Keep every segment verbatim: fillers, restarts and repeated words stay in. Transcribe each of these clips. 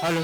Hello.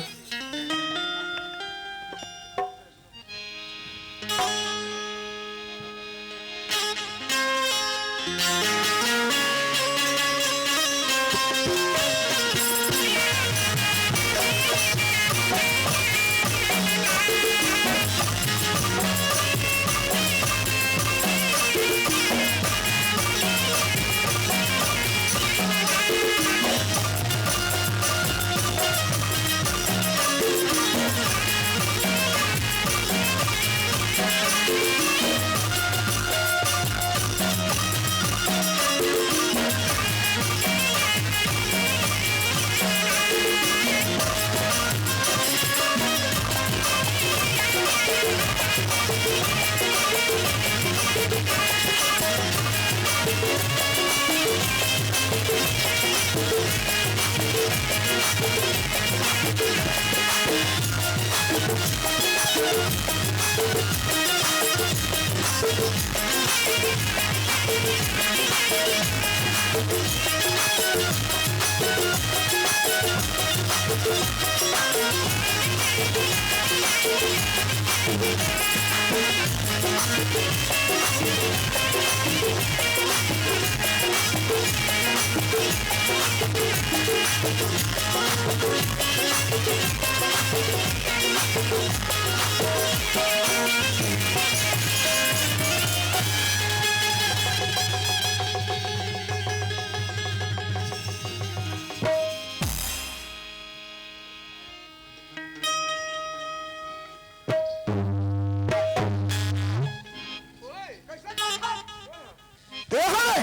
देख रे।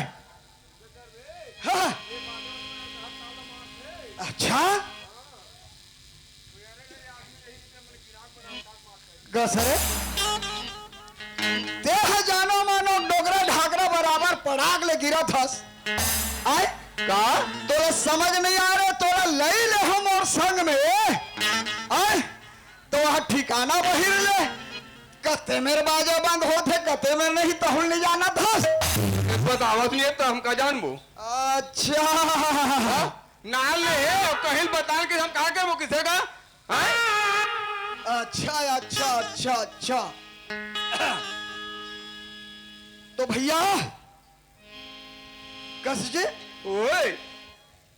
हाँ। अच्छा। गसरे, तेहा जानो मानो डोकरा ढाकरा बराबर पड़ाक ले गिरत हस। आय? का? तोला समझ नहीं आ रहे, तोला लई ले हम और संग में। आय? तो वह ठिकाना बहिर ले। कते मेर बाजा बंद होत हे, कते मेर नहीं, तहुल नहीं जानत हस। बतावत नहीं है तो हम का जानबो? अच्छा। हाँ? ना ले हे, और कहीं बतान के हम का करबो किसे का? अच्छा, अच्छा, अच्छा, अच्छा। तो भैया, कस जी, ओए,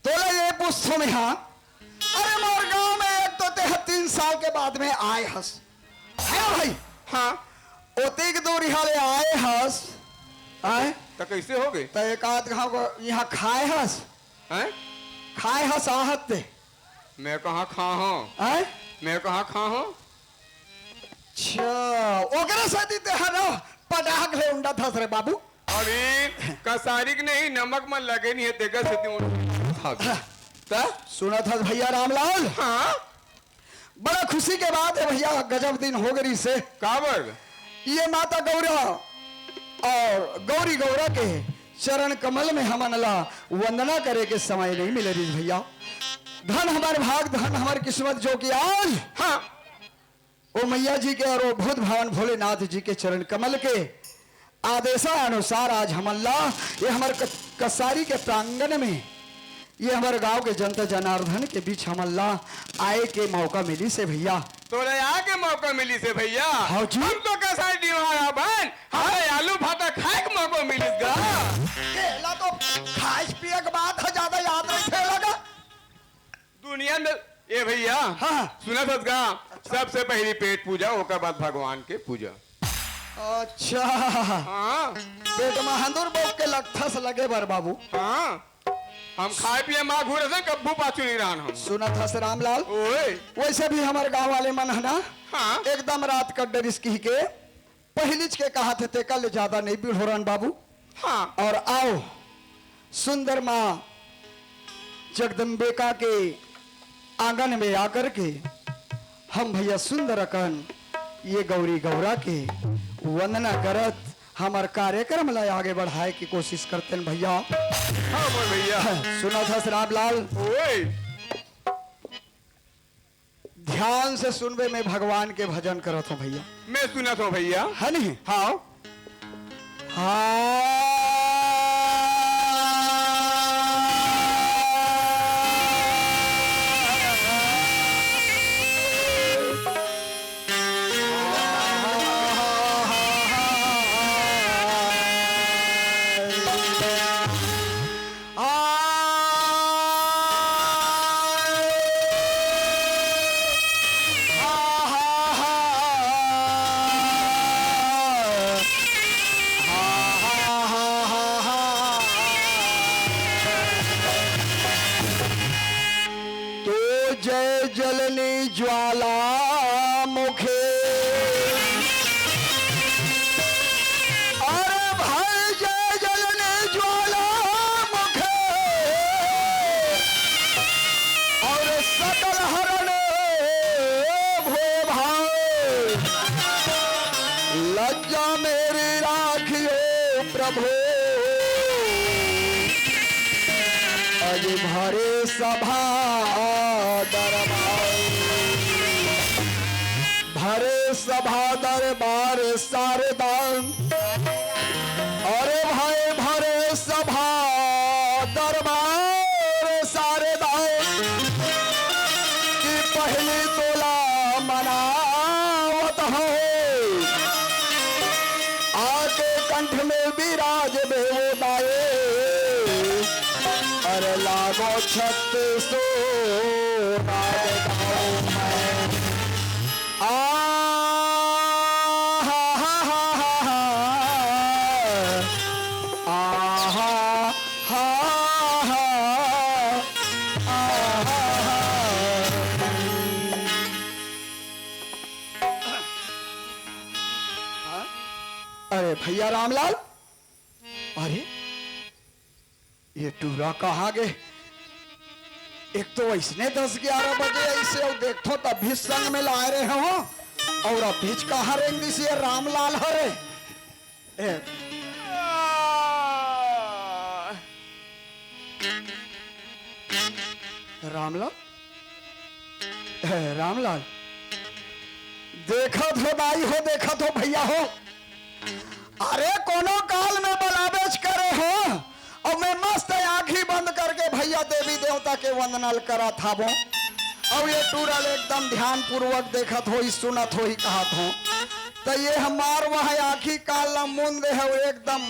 तोला ये पूछथों मैं, हाँ? अरे, मोर गांव में एक तो तेहा तीन साल के बाद में आए हस, है ना भाई? हाँ। ओतेक दूर इहाँ ले आए हस, आए? त कइसे होगे? त एक आध घांव को इहाँ खाए हस? हैं? खाए हस आहत ते? मैं कहाँ खा हूँ? हैं? मैं कहाँ खा हूँ? अच्छा, ओकरे सेती तेहा ना पटाक ले उंडत हस रे बाबू। अरे, कसारी के नहीं, नमक म लगे नहीं हे, तेकर सेती उंडत हस। त? सुनत हस भैया रामलाल? हाँ? बड़ा खुशी के बात हे भैया, गजब दिन होगे रिहिसे। काबर? ये माता गौरा अउ गौरी गौरा के चरण कमल में हमन ला वंदना करे के समय नहीं मिले रिहिस भैया। धन हमर भाग, धन हमर किस्मत, जो कि आज, हाँ, ओ मैया जी के अउ ओ भूत भावन भोलेनाथ जी के चरण कमल के आदेशा अनुसार आज हमन ला ये हमर क-, कसारी के प्रांगण में ये हमर गांव के जनता जनार्दन के बीच हमन ला आए के मौका मिलिस हे भैया। तोला आए के मौका मिलिस हे भैया? हाँ जी। हम तो कसारी निवारा बन, हमला आलू भाटा खाए के मौका मिलिस गा। तेला तो खाए पिए के बात ह, ज्यादा याद नहीं थे लगा। दुनिया में, ए भैया, हाँ। सुनत हस गा? अच्छा। सबसे पहली पेट पूजा, ओकर बाद भगवान के पूजा। अच्छा। हाँ। पेट में हंदुर बोक के लगथस लगे बर बाबू। हाँ। हम खाए पिए मा घूरे से कब्बू पाछू नहीं रहन हम। सुनत हस रामलाल? ओए। वैसे भी हमर गांव वाले मन ह ना, हाँ। एकदम रात कट डरिस कहि के पहिलीच के कहाथे, तेकर ले ज्यादा नहीं बिढ़ोरन बाबू। हाँ। अउ आओ, सुंदर माँ जगदम्बिका के आंगन में आकर के हम भैया सुंदर अकन ये गौरी गौरा के वंदना करत हमर कार्यक्रम ला आगे बढ़ाए के कोशिश करतेन भैया। हाँ, मोर भैया। सुनत हस रामलाल? ओए। ध्यान से सुनबे, मैं भगवान के भजन करत हूँ भैया। मैं सुनत हूँ भैया। है नहीं? हाँ। हाँ। तो जय जलनी ज्वाला मुखे। अरे भाई जय जलनी ज्वाला मुखे। अउ सकल हरन भो भाई, लज्जा मेरी राखियो प्रभु। अज भरे सभा दरबार, भरे सभा दरबार शारदा। अरे भाई भरे सभा दरबार शारदा, कि पहली तोला मनावत हो। आके कंठ में विराज बेवो दाए, अरे लागो छत्तीसो राज गाँव में। आ हा हा हा हा हा। आ हा हा हा। आ हा हा। अरे भैया रामलाल, अरे ये टूरा कहाँ गे? एक तो वैसने दस ग्यारह बजे ऐसे अउ देखथो तब भी संग में लाए रहे हो अउ अभीच कहाँ रेंग दिस ये रामलाल हरे? ए, रामलाल, ए, रामलाल, देखत हो दाई हो, देखत हो भैया हो, अरे कोनो काल में बलाबेच करे हो, अउ मैं मस्त आँखी बंद करके भैया देवी देवता के वंदना ल करत हावों। अउ ये टूरा ल एकदम ध्यानपूर्वक देखत होही, सुनत होही, कहत हों, त ये हमार वह आँखी कान ल मूंद दे हव, एकदम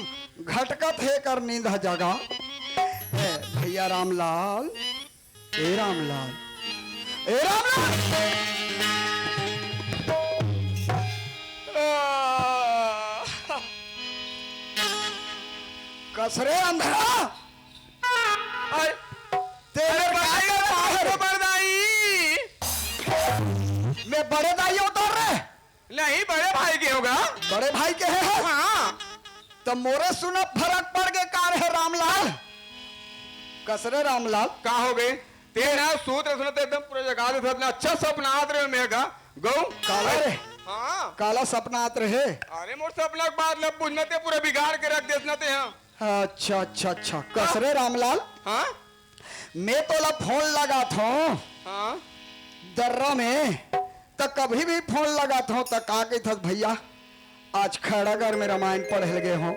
घटकत हे कर नींद ह जगा। ए भैया रामलाल, ए रामलाल, ए रामलाल। कस रे अंधरा? अरे, ते अरे, मेरे बड़े का कर रहा है? बड़दाई। मैं बड़े दाई होता रे। नहीं, बड़े भाई के होगा। बड़े भाई के है? हाँ। त मोरे सुना फरक पड़ गे का रे रामलाल? कस रे रामलाल? का हो गे? तेरा सूत्र सुनत एकदम पूरा जगा देत हस ना। अच्छा सपना आत रहे मेरे का। गऊ? काला रे? हाँ। काला सपना आत रहे? अरे मोर सपना के बात ल बुझ ना ते पूरा बिगाड़ के रख देस ना ते, हाँ। अच्छा, अच्छा, अच्छा। कस रे रामलाल? हाँ? मैं तोला फोन लगात हों। हाँ? दर्रा में, त कभी भी फोन लगात हों, त का कहिथस, "भैया, आज खड़ागर में रामायण पढ़े ल गे हों,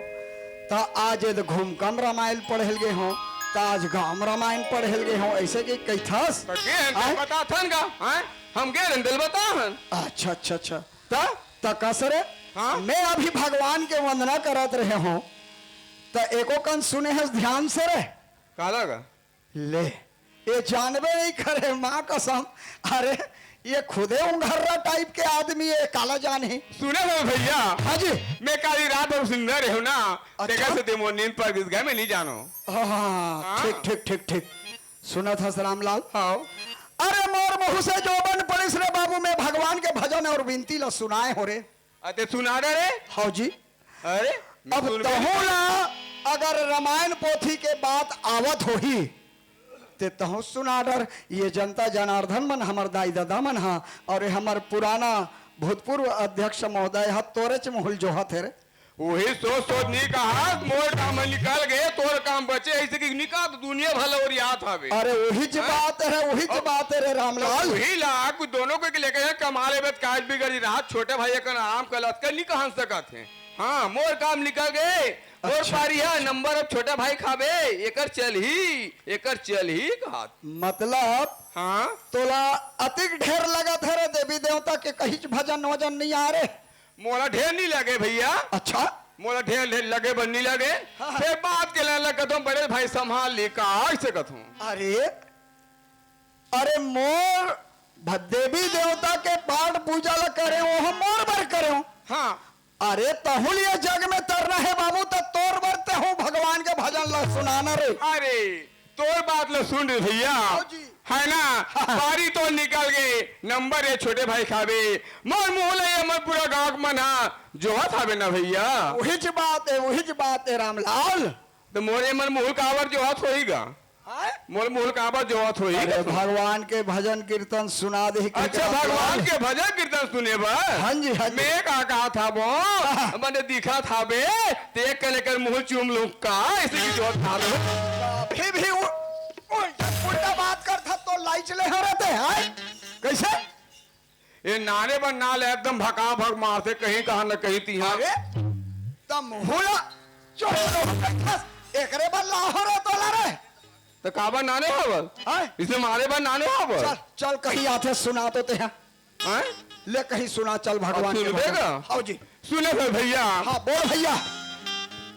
त आज एदे घुमका म रामायण पढ़े ल गे हों, त आज गांव म रामायण पढ़े ल गे हों", अइसे कि कहिथस? त गे हन, आय? बताथन का? हाँ? हम गे हन, तेला बताहन। अच्छा, अच्छा, अच्छा। त? त कस रे? हाँ? मैं अभी भगवान के वंदना करत रहे हों, त एको कन सुने हस ध्यान से रे? काला का? ले, ये जानबे नहीं करे, माँ कसम। अरे, ये खुदे उंघर्रा टाइप के आदमी हे, काला जानही। सुने हो भैया? हाँ जी। मैं काली रात भर सुंदर रहे हूँ ना, अच्छा। तेकर से ते मोर नींद पड़ गिस गा, मैं नहीं जानो। हाँ, हाँ, हाँ। ठीक, ठीक, ठीक, ठीक। सुनत हस रामलाल? हाँ। अरे मोर मुँह से जो बन पड़िस रे बाबू, मैं भगवान के भजन अउ विनती ल सुनाए हों रे। अते सुना डरे? हाँ जी। अरे, अब सुनबे तहूँ नहीं। ला अगर रामायण पोथी के बात आवत होही, ते तहूँ सुना डर। ये जनता जनार्दन मन, हमर दाई ददा मन हा, अउ ये हमर पुराना भूतपूर्व अध्यक्ष महोदय हा, तोरेच मुँह ल जोहत हे रे। उही सोच सोच नी कहा, मोर काम निकल गे, तोर काम बचे, अइसे कि निकाल तो दुनिया भर ल ओरियात हवे। अरे उहीच हाँ? बात हे, उहीच अब बात हे रे रामलाल। उही ला, कुछ दोनों को लेके कमा लेबे त काज बिगड़ जी। रात छोटे भाई अकन आराम कर लत कर नी कहन सकत हे। हाँ, मोर काम निकल गे, मोर अच्छा। पारी हे, नंबर अब छोटा भाई खाबे, एकर चलही, एकर चलही कहा। मतलब हाँ? तोला अतिक ढेर लगत हे रे देवी देवता के, कहींच भजन वजन नहीं आ रे। मोला ढेर नहीं लगे भैया। अच्छा। मोला ढेर, ढेर लगे बर नहीं लगे। हाँ, हाँ। फेर बात के लाइन ला कथों, बड़े भाई संभाल ले का, अइसे कथों। अरे, अरे मोर भ-, देवी देवता के पाठ पूजा ला करे हों, मोर बर करे हों। हाँ। अरे तहूँ ल ये जग में तरना हे बाबू, त तोर बर तहूँ भगवान के भजन ला सुनाना रे। अरे तोर बात ल सुन रे भैया, हाँ जी। है ना? हाँ। पारी तो निकल गे, नंबर ए छोटे भाई खाबे, मोर मुँह ल ये मन पूरा गाँव के मन हा जोहत हावे ना भैया। उहीच बात हे, उहीच बात हे रामलाल। त मोर ये मन मुँह ल काबर जोहत होही गा? हाँ? मोर मुँह ल काबर जोहत होही अरे गा तू? भगवान के भजन कीर्तन सुना दे के अच्छा, रामलाल। भगवान के भजन कीर्तन सुने बर? हाँ जी, हाँ जी। मैं का कहा था वो? हाँ। मने दिखा था बे, ते एक कने कर मुँह चूम लूँ का? अइसे कि जोहत हावे। अभी भी उ-, उल्टा पुल्टा बात करत हस त लाइच ले हरे ते, हैं? कइसे? ये नाने बर ना ले, एकदम भका भक मारथे, कहीं कहाँ न कहीं तिहाँ। अरे, त मुँह ला चोर लोग बैठस, एकरे बर लाहो रे तोला रे। त काबर नाने हवस? हैं? इसे मारे बर नाने हवस? चल, चल कहीं आथे सुना तो ते हैं। हैं? ले कहीं सुना चल भगवान अब के सुनबे भजन। का? हाँ जी। सुने फिर भैया। हाँ, बोल भैया।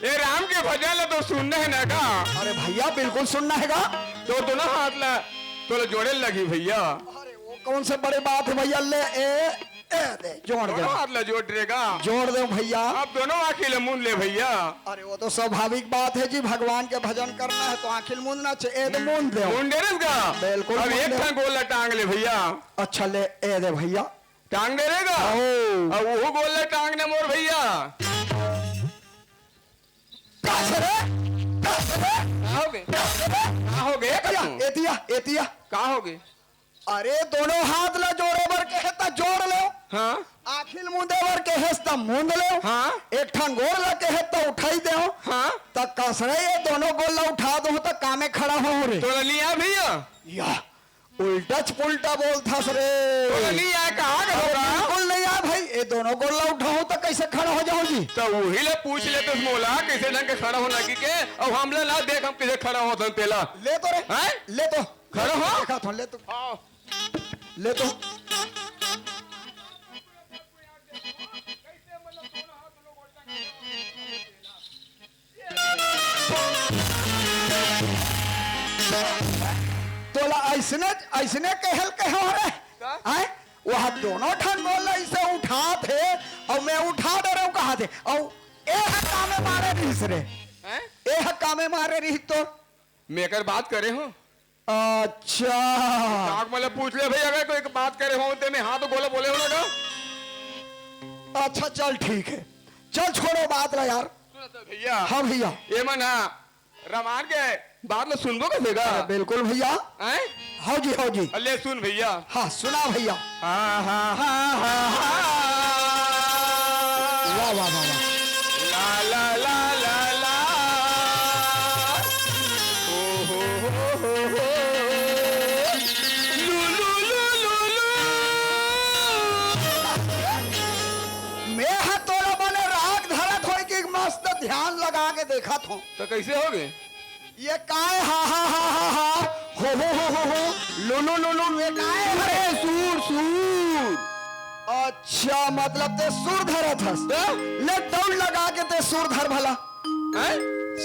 ए राम के भजन ला तो सुनना हे ना का? अरे भैया, बिल्कुल सुनना हे गा। तो दोनों हाथ ला, तोला जोड़े लगही भैया। अरे वो कौन से बड़ी बात हे भैया, ले ए, ए दे, जोड़ दे। दोनों हाथ ला जोड़ देगा। जोड़ दे भैया। अब दोनों आँखी ले मूंद ले भैया। अरे वो तो स्वाभाविक बात हे जी, भगवान के भजन करना हे तो आँखी ल मूंदना चाहिए, ए दे मूंद दे। मूंद दे रे का? बिल्कुल अब मूंद एक दे। ठन गोड़ ला टांग ले भैया। अच्छा ले, ए दे भैया। टांग दे रे गा। ओ। अब वो गोड़ ला टांग दे मोर भैया। का से रे? का से रे? का हो गे? का से रे? का हो गे? एतिया, एतिया, एतिया। का हो गे? अरे दोनों हाथ ला जोड़े बर कहे त जोड़ ले। हाँ। आँखी ल मूंदे बर कहे त मूंद ले। हाँ। एक ठन गोड़ ला कहे त उठाई दे। हाँ। त का से रे ये दोनों गोड़ ला उठा दो त का में खड़ा हो रे। तोला नी आय भैया। या। उल्टा च पुल्टा बोलथस रे। तोला नी आय कहा के अरे होगा? बिल्कुल नहीं आय भाई, ये दोनों गोड़ ला उठाऊं त कैसे खड़ा हो जाऊं जी? त उही ले पूछ लेते मोला, कैसे ढंग के खड़ा होना कि के, अब हमला ना देख हम कैसे खड़ा होथन तेला। ले तो रे, हैं? ले तो। खड़ा हो। देखा था, ले तो। हाँ। ले तो। तोला अइसने, अइसने कहल कहे हो रे? का? हैं? वह दोनों ठन मोला अइसे उठात हे, अउ मैं उठा डरेंव कहत हे, अउ एह कामे मारे रिहिस रे। हैं? एह कामे मारे रिहिस तो। मैं एकर बात करे हूँ। अच्छा। काक मोला पूछ ले भैया, अगर कोई बात करे हो ते मैं हाँ तो गोला बोले हो ना। अच्छा, चल ठीक है, चल छोड़ो बात ला यार। सुन तो भैया। हाँ भैया। ये मन हा रामायण के बात ला सुनबो कइसे गा? अरे बिल्कुल भैया। हैं? हाँ जी, हाँ जी। अले सुन भैया। हाँ, सुना भैया। हा, हा, हा, हा, हा। वाह, वाह, वाह, वाह। ला, ला, ला, ला, ला। ओ हो, हो, हो, हो। लू, लू, लू, लू, लू। मैं हा तोला बने राग धरत होई कि मस्त ध्यान लगा के देखत हों। तो कैसे होगे? ये काय हा, हा, हा, हा, हा, हो, हो, हो, हो, हो, लो, लो, लो, लो, ये काय है? अरे, सुर, सुर। अच्छा, मतलब ते सुर धरत हस। तो? ले दौड़ लगा के ते सुर धर भला। हैं?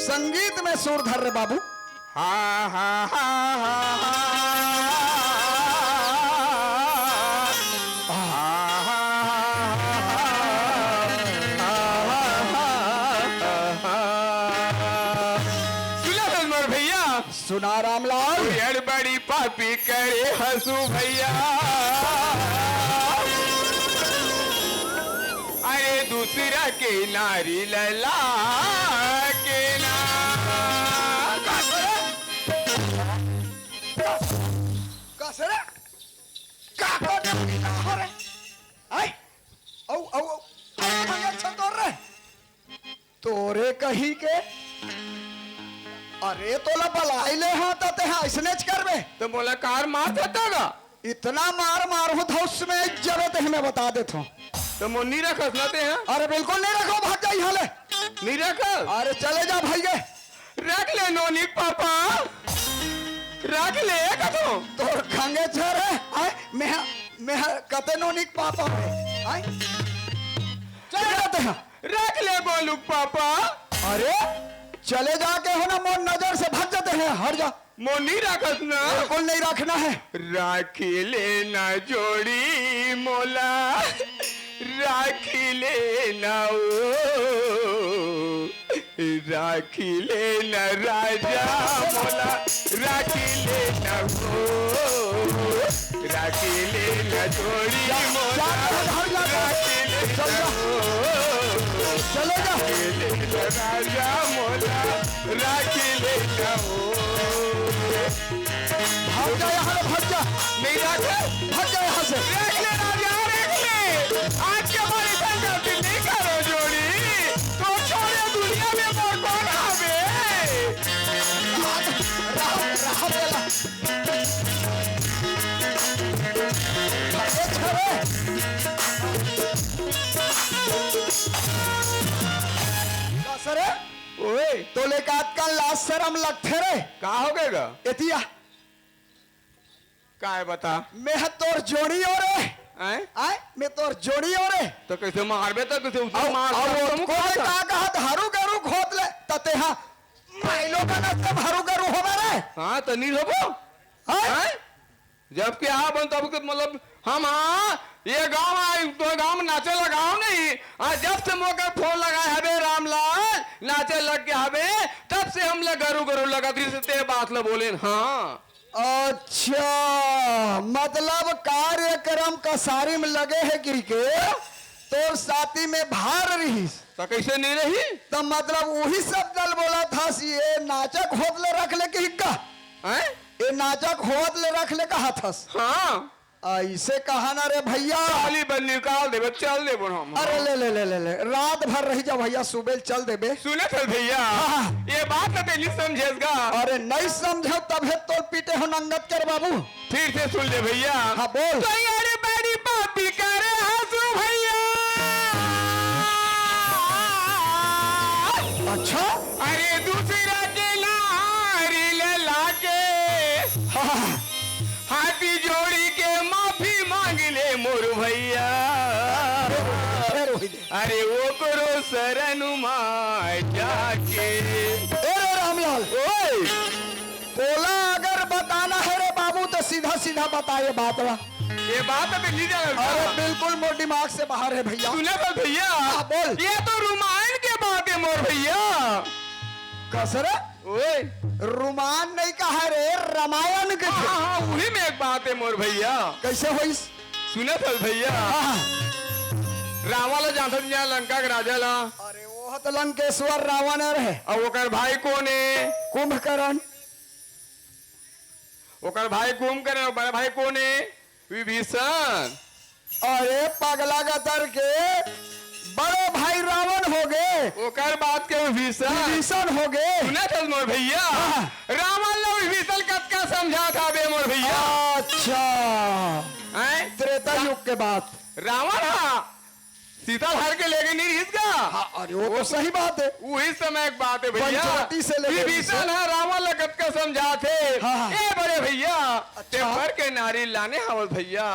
संगीत में सुर धर रे बाबू। हा, हा, हा, हा, हा। हा, हा, हा, हा, हा। सुना हस मोर भैया? सुना रामलाल। तू एड़ बड़ी पापी करे हसू भैया। अरे दूसरा के नारी लला के ना। कस रे? कस रे? का कर दे? का हो रे? आई? औ, औ, औ। आई, अच्छा तोर रे। तोरे कही के? अरे तोला बलाई ले हा त तेहा अइसनेच करबे। त मोला कार मार देता गा? इतना मार मारहूं धौस में जबे तेह मैं बता देत हूं। त मोर नी रखस ना तेहा? अरे बिल्कुल नी रखंव, भाग जा इहां ले। नी रखस? अरे चले जा भाई गे। रख ले नोनी पापा। रख ले कथों। तोर खंगे छर है, आय, मैं, मैं कते नोनी पापा है, आय? चले जा तेहा। रख ले गोलू के पापा। अरे, चले जा कहेंव ना, मोर नजर से भाग जा तेहा, हट जा। मोर नी रखस ना। बिल्कुल नहीं रखना है। राखी ले ना जोड़ी मोला, राखी ले ना ओ। राखी ले ना राजा मोला, राखी ले ना ओ, राखी ले ना जोड़ी मोला, राखी ले ना ओ, चले जा। राखी ले ना राजा मोला, राखी ले ना ओ। भाग जा यहाँ से, भाग जा। नहीं राखे? भाग जा यहाँ से। रख ले राजा, रख ले। आज के बाद ऐसा गलती नहीं करो जोड़ी। तो छोड़े दुनिया में मोर कौन आवे? राम, राम, राम बोला। अरे छोरे। का सर? ओए। तो लेका आजकल लाज शरम लगथे रे। का हो गए गा? एतिया। काय बता? मैं ह तोर जोड़ी हो रे। आय? आय? मैं तोर जोड़ी हो रे। तो कैसे मारबे तो कैसे उसे मार, अउ तब ओतको ले का कहत हरू गरू खोत ले, त तेहा माइलो का नस्ते हरू गरू होबे रे। हाँ, तो नी होबो। आय? आय? जबकि आप बन तब के मतलब हम, हाँ, ये गांव आए, तो गांव में नाचे लगाओ नहीं। हाँ, जब से मोके फोन लगाए हबे रामलाल, नाचे लग गए हबे, तब से हम ले गरू गरू लगत रहिस ते बात ल बोलेन। हाँ। अच्छा, मतलब कार्यक्रम कसारी में लगे हे कहिके तोर साथी में भार रहिस। त कैसे नहीं रही? त मतलब उही सब दल बोलत हस, ये नाचक होत ले रख ले कहिके का? हैं? ये नाचक होत ले रख ले कहत हस। हाँ। अइसे कहा ना रे भैया। ताली बंद निकाल देबे, चल देबो हम। अरे ले, ले, ले, ले, ले। रात भर रही जा भैया, सुबह चल देबे। सुने चल भैया, हाँ। ये बात तो तें नहीं समझेस गा। अरे नहीं समझव तभे तोर पीटे हो नंगत कर बाबू। फिर से सुन ले भैया। हाँ, बोल। तो यार बड़ी पापी करे हंसू भैया। अच्छा? अरे दूसरा के नारी ले लाके। हाँ। हाथी जोड़ी के माफी ले मोर भैया। फेर वही ले। अरे ओकरो शरण मा जाके। ए रे रामलाल, ओए, तोला अगर बताना है रे बाबू, तो सीधा सीधा बता ये बात ला। ये बात तो दिल्ली जा रहा अरे था। बिल्कुल मोर दिमाग से बाहर है भैया। सुना था भैया। हाँ, बोल। ये तो रामायण के बात है मोर भैया। कसर? ओए। रामायण नहीं कहा रे, रामायण के हाँ, थे। हाँ, हाँ, वही में एक बात है मोर भैया। कैसे होइस? सुना था भैया। हाँ, हाँ। रावण ला जानत हन लंका के राजा ला। अरे वो तो लंकेश्वर रावण रहे। अब ओकर भाई कौन है? कुंभकर्ण। ओकर भाई कुंभकर्ण, बड़ा भाई कौन है? विभीषण। अरे पगला गतर के बड़े भाई रावण हो गए। ओकर बाद के विभीषण। विभीषण हो गए। सुना चल मोर भैया। हाँ। रावण ला विभीषण कतका समझा था बे मोर भैया। अच्छा। हैं? त्रेता युग के बात। रावण हाँ सीता हर के लेके नहीं रहिस गा। हाँ, अरे वो तो सही बात है। वही समय एक बात है भैया। पंचवटी से लेके विभीषण है रावण ला कतका समझा थे। हाँ, हाँ। ए बड़े भैया, अच्छा। ते भर के नारी लाने हावत भैया,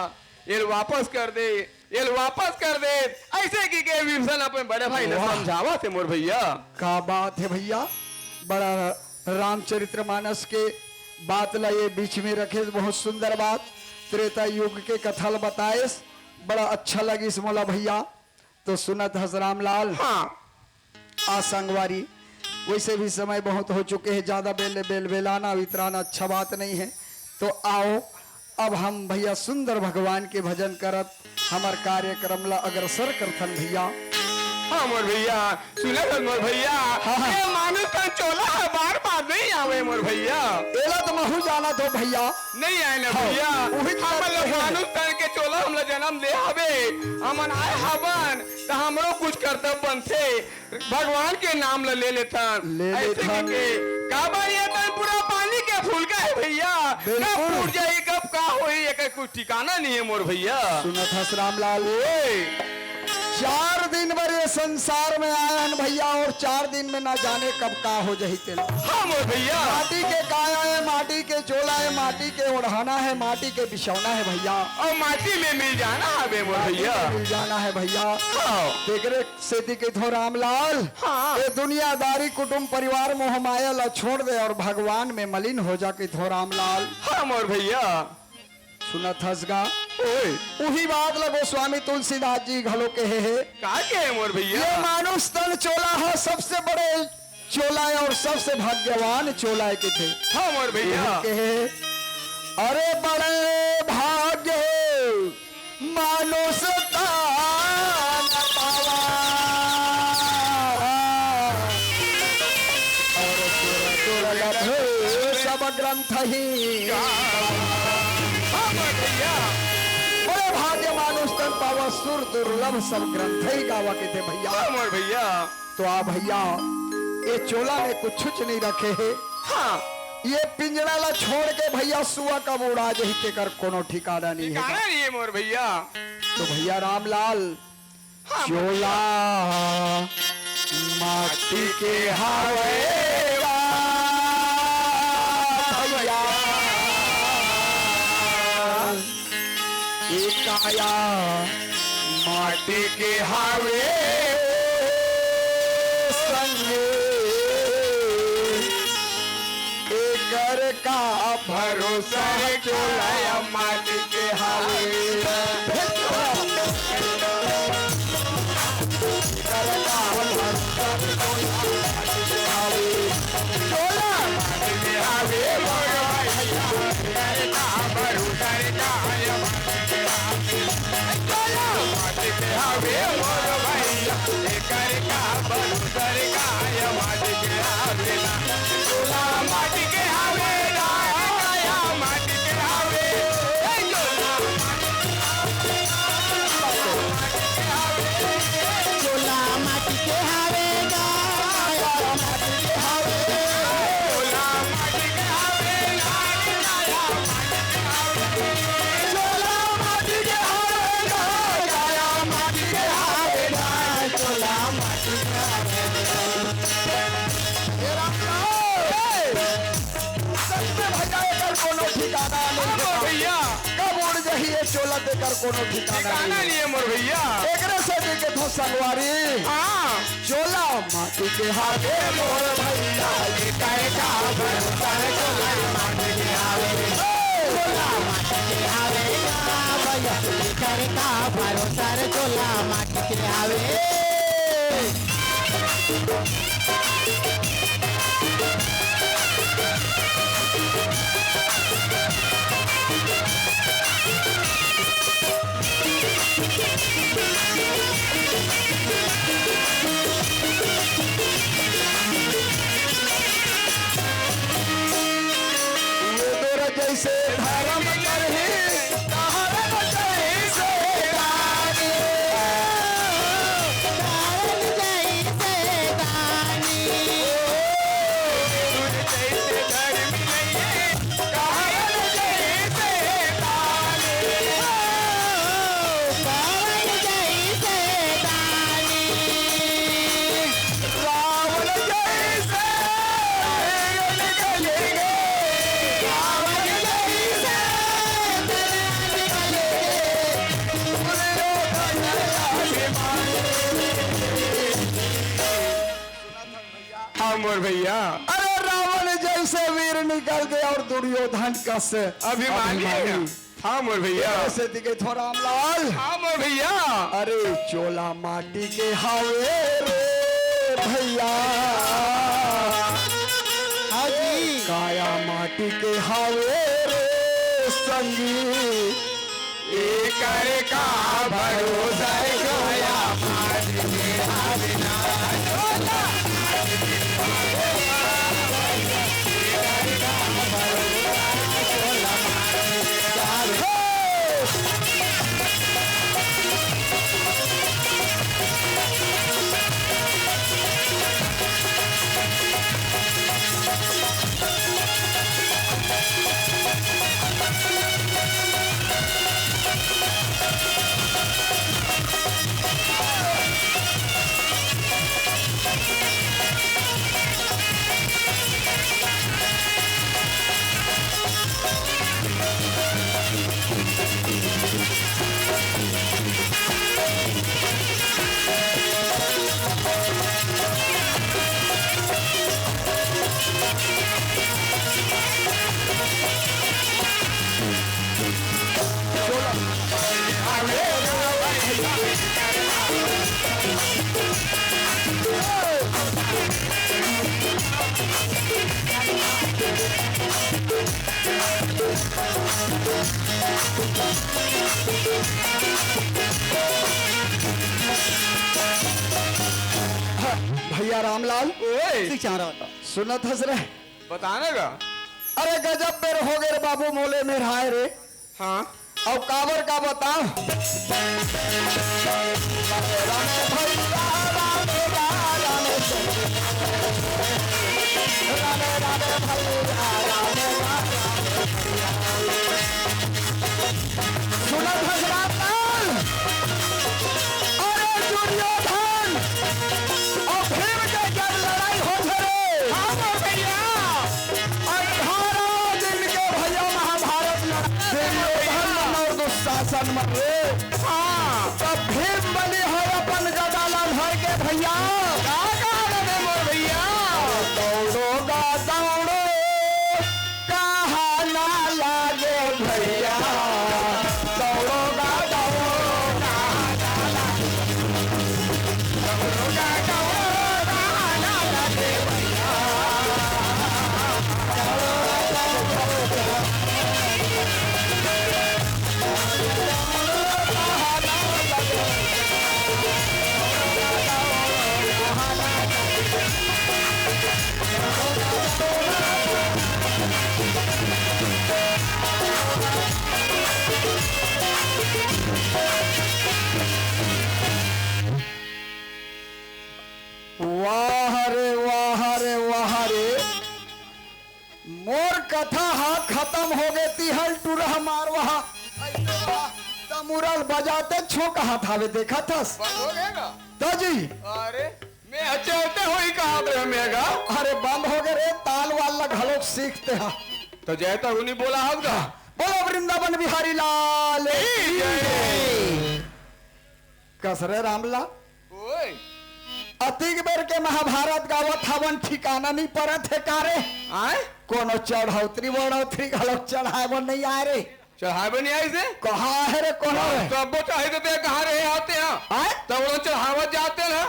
एल वापस कर दे, एल वापस कर दे। ऐसे की के विभीषण अपन बड़े भाई ने वाह। समझावा थे मोर भैया। का बात है भैया, बड़ा रामचरित्र मानस के बात ला ये बीच में रखे, बहुत सुंदर बात। त्रेता युग के कथा ल बताएस, बड़ा अच्छा लगिस मोला भैया। तो सुनत हस रामलाल। हाँ। आ संगवारी, वैसे भी समय बहुत हो चुके हैं, ज्यादा बेल, बेल, बेलाना, वितराना अच्छा बात नहीं है। तो आओ, अब हम भैया सुंदर भगवान के भजन करत हमर कार्यक्रम ला अग्रसर करथन भैया। हाँ मोर भैया, सुना था मोर भैया। हाँ, हाँ। ये मानुष तन चोला है, बार बार नहीं आवे मोर भैया। एला तो महू जाना तो भैया। नहीं आए ना हाँ, भैया। वही तो हम बात लोग है। मानुष तन के चोला हमला जन्म दे हवे, हमन आए हवन त हमरो कुछ कर्तव्य बनथे। भगवान के नाम ल ले लेथन। ले ऐसे लेथन। के, के, काबर ये तन पूरा पानी के फुलका है भैया। बिल्कुल। कब फूट जाही, कब का होही, एकर कुछ ठिकाना नहीं है मोर भैया। सुनत हस रामलाल। ओए। चार दिन बर ये संसार में आए हन भैया, और चार दिन में ना जाने कब का हो जाही तेला। हाँ मोर भैया। माटी के काया है, माटी के चोला है, माटी के ओढ़ाना है, माटी के बिछौना है भैया। और माटी में मिल जाना है बे मोर माटी भैया। में मिल जाना है भैया। हाँ। तेकरे सेती कहिथों रामलाल, हाँ। ये दुनियादारी कुटुंब परिवार मोह माया ला छोड़ दे और भगवान में मलिन हो जा कहिथों रामलाल। हाँ मोर भैया। सुनत हस गा? ओए। उही बात ला गोस्वामी तुलसीदास जी घलो कहे हे। का कहे मोर भैया? ये मानुष तन चोला है, सबसे बड़े चोला है और सबसे भाग्यवान चोला है कथे। हाँ मोर भैया। उही कहे, अरे बड़े भाग्य हो मानुष तन पावा। और सुर दुर्लभ सब ग्रंथ ही। हाँ, मोर भैया। बड़े भाग्य मानुष तन पावा, सुर दुर्लभ सब ग्रंथ ही गावा कथे भैया। हाँ, मोर भैया। तो आ भैया, ये चोला में कुछ कुछ नहीं रखे है। हाँ। ये पिंजरा ला छोड़ के भैया सुआ कब उड़ा जाही तेकर कोनो ठिकाना नहीं है। ठिकाना नहीं है मोर भैया। तो भैया रामलाल, हाँ, चोला माटी के हावय गा भैया, ए काया माटी के हावे संगे, एकर का भरोसा है चोला माटी के हावे। कोनो ठिकाना ठिकाना नहीं। नहीं है मोर भैया। एकरे से दिखे थो संगवारी। हाँ। चोला माटी के हावे मोर भैया, ये करे का भरोसा रे चोला माटी के हावे। चोला माटी के हावे या भैया, ये करे का भरोसा रे चोला माटी के हावे। ये तोर जैसे धर्म करही, तहर जैसे दानी। तहर जैसे दानी। तहर जैसे दानी। तहर जैसे दानी। रावण जैसे वीर निकलेंगे, रावण जैसे वीर निकलेंगे, दुर्योधन अभिमानी। हाँ मोर भैया। अरे रावण जैसे वीर निकल गए और दुर्योधन कस अभिमानी। अभिमानी। हाँ मोर भैया। ऐसे दिखे थो रामलाल। हाँ मोर भैया। अरे चोला माटी के हावे रे भैया। हाँ जी। काया माटी के हावे रे संगी। एकर का भरोसा है काया माटी के हावे ना। चोला भैया रामलाल, ओए। ठीक चाह रहा था। सुनत हस रे? बताना का? अरे गजब बेर हो गए रे बाबू, मोले मेर हाय रे। हाँ। अउ काबर का बताओ? सुनत हस रामलाल? अरे दुर्योधन अउ भीम के जब लड़ाई होथे रे, हाँ भैया, अठारह दिन के भैया महाभारत लड़ा दुर्योधन मन अउ दुशासन मन रे। हाँ। तब भीम बली है अपन गदा ला धर के भैया। का कहा रे मोर भैया? दौड़ो गा दौड़ो, कहा ना लागे भैया। दौड़ो गा दौड़ो, कहा ना लागे। वाह रे, वाह रे, वाह रे। मोर कथा हा खतम हो गे, तिहल टुरहा मारवा हा। अइसे वाह, तमुरल बजाते छो कहत हावे, देखत हस? बंद हो गया ना? त जी। अरे, मैं अच्छा होते हो ही कहा थे मैं गा। अरे, बंद हो गे रे, ताल वाल ला घलोक सीखते हा। तो जय तो उन्हीं बोला होगा। बोलो वृंदावन बिहारी लाल की जय। कस रे रामला, ओए। अतिक बेर के महाभारत गावत हवन, ठिकाना नहीं परत हे का रे? आय? कोनो चढ़ौतरी वढ़ौतरी घलो चढ़ाए बर नहीं आए रे। चढ़ाए बर नहीं आइस हे? कहाँ हे रे, कोनो रे? तब वो चाहे तो ते कहाँ रहे आते हैं? आय? तब वो चढ़ावत जाते हैं।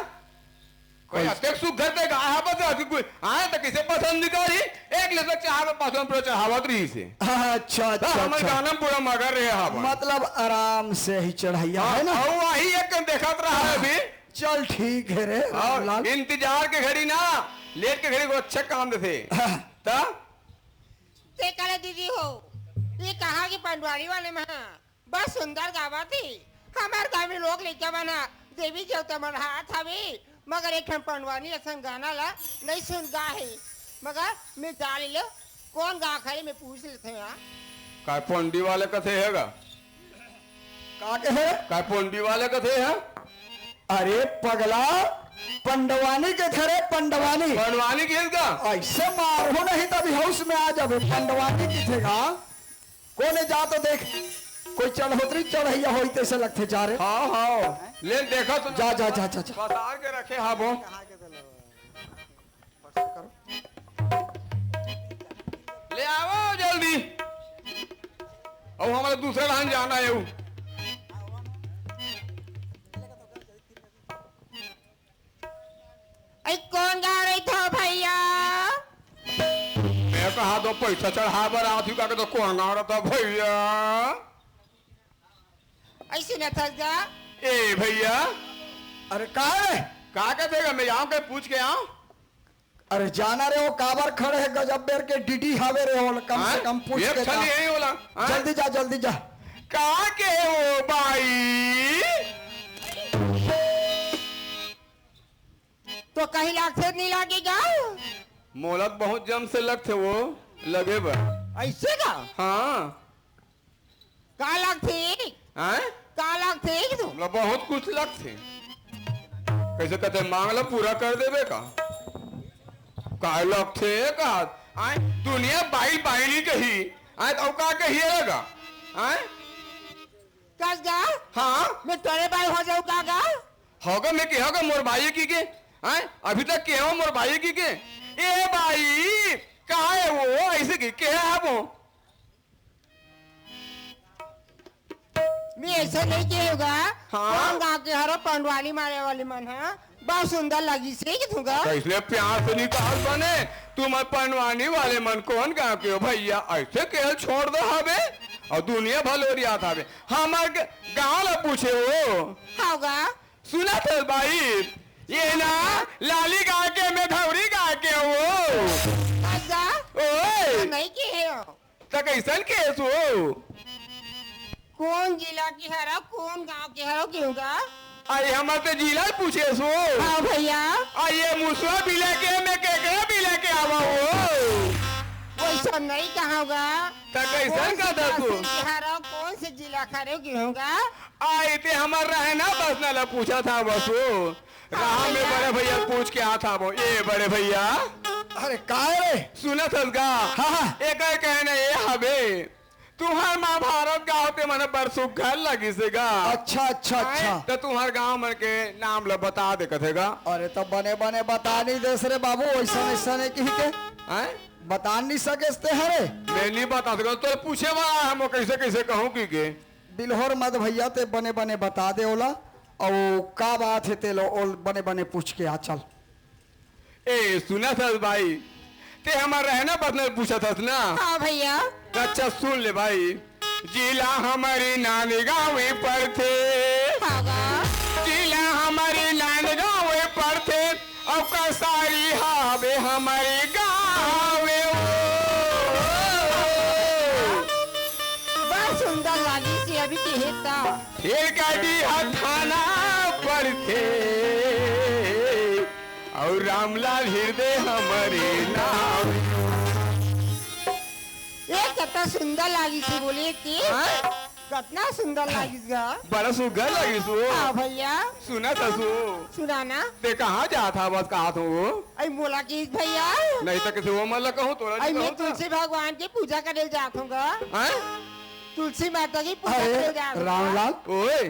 कोई कोई अतेक सुग्घर ते गाय हा बस अभी कोई आय तो किसे पसंद नहीं करी। एक ले तो चार पाँच पूरा चढ़ावत रहिस हे। अच्छा, अच्छा, तो हमर अच्छा। गाना में पूरा मगर रहे हा बस। मतलब आराम से ही चढ़ैया हाँ, है ना? अउ वही एक कन देखत रहा है अभी। चल ठीक है रे और रामलाल। इंतजार के घड़ी ना, लेट के घड़ी को अच्छा काम देथे। हाँ। त ते करे दीदी हो, ये कहाँ के पंडवारी वाले में हाँ? बस सुंदर गावत ही। हमर गाँव में लोग लइका मन ह देवी देवता मन हाथ हवे, मगर एक ठन पंडवानी असन गाना ला नहीं सुन गा हे। मगर मैं जान ले कोन गा खरे मैं पूछ लेथे यार। काय पंडी वाले कथे हे गा? का कहे? काय पंडी वाले कथे हे? अरे पगला, पंडवानी कथे रे, पंडवानी। पंडवानी कथे गा? ऐसे मारहूँ नहीं तभी होश में आ जाबे, पंडवानी कथे गा। कोने जा तो देख, कोई चढ़ोतरी चढ़ैया होई तैसे लगथे जा रे। हाँ, हाँ। ले देखा तो जा, जा, जा, जा, जा। पसार के रखे हाबो। ले आओ जल्दी। अब हमारे दूसरे धान जाना है वो। ऐ कोन गाँव रहिथो भैया? मैं कहा तो पैसा चढ़ा बर आत हूँ, का तो कोन गाँव रहिथो भैया? ऐसे न थक जा। ए भैया। अरे का रे? का कहते गा? मैं जाऊँ के पूछ के आऊँ? अरे जाना रे, वो काबर खड़े है, गजब बेर के डीडी हावे रे, वो कम से हाँ? कम पूछ एक के छली जा। यही होला, हाँ? जल्दी जा, जल्दी जा। का के हो बाई? तो कहीं लागथे नहीं लागेगा? मोला तो बहुत जम से लगथे वो, लगे बर। ऐसे का? हाँ। का लगथे? हैं? का लगथे? हमला बहुत कुछ लगथे। कैसे कहते, मांग ला पूरा कर देबे का? का लगथे का? आय, दुनिया बाई बाई नहीं कही। आय, तो का कही लगा? आय? कस गा? हाँ? मैं तोरे बाई हो जाऊँ का गा? होगा, मैं कहोगा मोर बाई की के? आय? अभी तक कहो मोर बाई की के? ए बाई, का है वो? ऐसे की, क्या है वो? मैं ऐसे नहीं कहोगा। हाँ? कोन गाँव के हरो पंडवानी मारे वाले मन, हाँ? बहुत सुंदर लगिस हे कि थूँगा। तो इसलिए प्यार से नहीं कहत बने, तुम पंडवानी वाले मन कोन गाँव के हो भैया? ऐसे केहल छोड़ दो हबे। और दुनिया भर लोरियात हबे। हमर ग-, गाँव ला पूछे हो। होगा। सुना थे बाई, ये ना लाली गाँव के, मैं धौरी गाँव के हो। अच्छा। ओए। नहीं कहो। त कैसन केस हो? कोन जिला के हरो, कोन गाँव के हरो, क्यों गा? आई हमर ते जिला पूछे सो। हाँ भैया। आई ये मुसवा बिला के, मैं केकरा बिला के आवा हो? वैसा नहीं कहा गा। त कैसन कोन का सा दसू? तहसील के हरो, कोन से जिला के हरो, क्यों गा? आई ते हमर रहना बसना ला पूछा था बसो। राह में बड़े भैया पूछ के आत हाबो। ए बड़े भैया। अरे काय रे? सुनत हस गा? हाँ, हाँ। एकर कहना ए हबे, तुंहर महाभारत गाँव ते मन बर सुग्घर लगिस हे गा। अच्छा, अच्छा, आय, अच्छा। त तुंहर गाँव मन के नाम ल बता दे कथे गा। अरे त बने बने बता नहीं देस रे बाबू, वैसन ऐसन हे कहि के। आय? बता नहीं सकेस ते हरे। मैं नहीं बता सकता, तो पूछे वाला है, मैं कैसे कैसे कहूँ कि के। बिल्होर मत भैया, ते बने बने बता दे ओला। अउ का बात हे तेलो, ओल बने बने पूछ के आ चल। ए, सुनत हस बाई, ते हमर रहना बसना पूछत हस ना? हाँ भैया। अच्छा सुन ले बाई, जिला हमरी नांदगांव पड़थे। हाँ गा। जिला हमरी नांदगांव पड़थे, अउ कसारी हावे हमरी गाँव ओ। बड़ सुंदर लागिस हे अभी कहे त। फेर कटी ह थाना पड़थे, अउ रामलाल हृदय हमरे नाम। ए, कतना सुंदर लागिस हे बोले कि। हाँ? कतना सुंदर लागिस गा। बड़ा सुघर लागिस ओ। हाँ भैया। सुनत हस ओ। सुना ना। ते कहाँ जात हवस कहत हँव ओ? अई मोला किस भैया। नहीं त किसी ओ मन ला कहूँ, तोला नहीं कहूँ त। तुलसी भगवान के पूजा करे जात हँव गा। हाँ? तुलसी माता की पूजा अरे, करे जात हँव। रामलाल, ओए।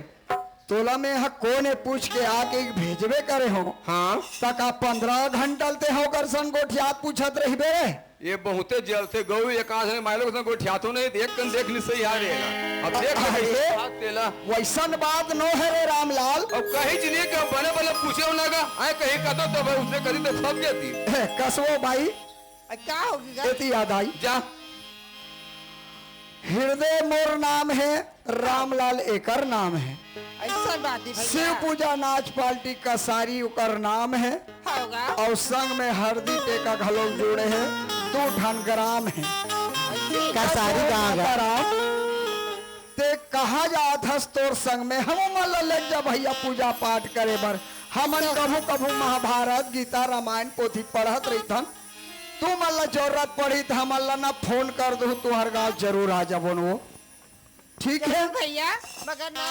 तोला मैं ह कोन ए पूछ के आके भेजबे करे हँव। हाँ। त का पंद्रह घंटा ले ते ह ओकर संग गोठियात पूछत रहिबे रे? ये बहुते जलथे गऊ, एकाध झन माई लोग संग गोठियाथों नहीं, देख कन देख निसई हारे ना। अब देख ले अरे, कैसे बात तेला। वैसन बात नो हे रे रामलाल। अब कहीं जिनिस के बने बने पूछे ना गा, आए कहीं कहता तो भाई उसने करी तो खप जाती। हे, कसवो भाई, अ, का होगे गा? एती याद आई। जा। हृदय मोर नाम हे, रामलाल एकर नाम हे। अइसन बात हे भैया। शिव पूजा नाच पार्टी कसारी ओकर नाम हे। होगा। अउ संग में हरदी टेका घलो जुड़े हे, दू ठन ग्राम हे। अइसे। कसारी गाँव का। राम, ते कहाँ जात हस तोर संग में? हमू मन ला लेग जा भैया पूजा पाठ करे बर। हमन कभू कभू महाभारत, गीता, रामायण पोथी पढ़त रहिथन। तुमन ला जरूरत पड़ही त हमन ला ना फोन कर दू, तुंहर गाँव जरूर आ जाबोन वो। ठीक हे? जरूर भैया, मगर ना,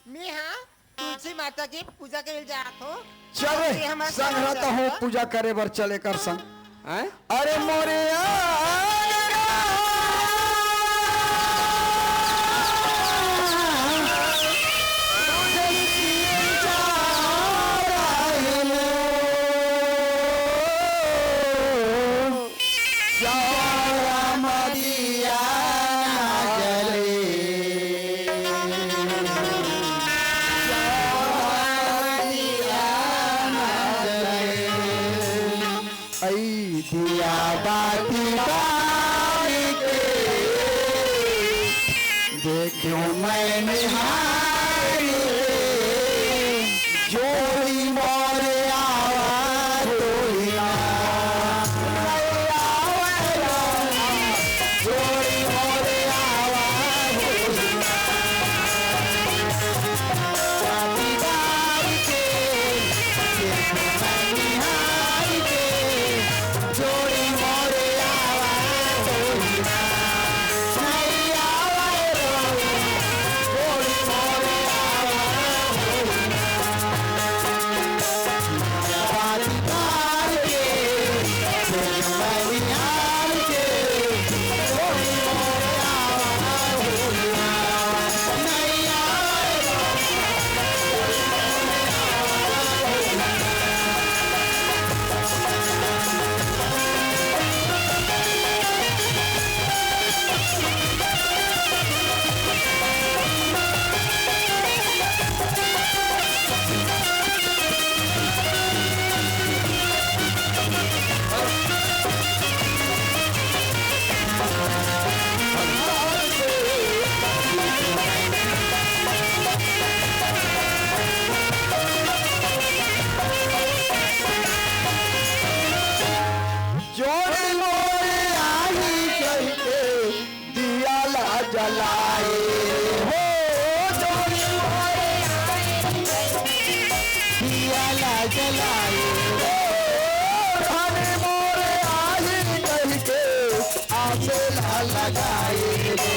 मैं हाँ तुलसी माता के पूजा करे जात हँव। चल रे, संग रहत हँव, पूजा करे बर चल एकर संग। हैं? अरे मोरे आ आई दिया बाती बारी के, देखियो मैं निहारी के, जोड़ी मोरे आवा तोरी ना। जोड़ी मोरे आवा तोरी ना। बाती बारी के, देखियो मैं निहारी के, जोड़ी मोरे आवा तोरी ना। जोड़ी मोरे आही कहिके दिया ला जलाए हो, जोड़ी मोरे आही कहिके दिया ला जलाए हो, धनी मोरे आही कहिके आस ला लगाए हो।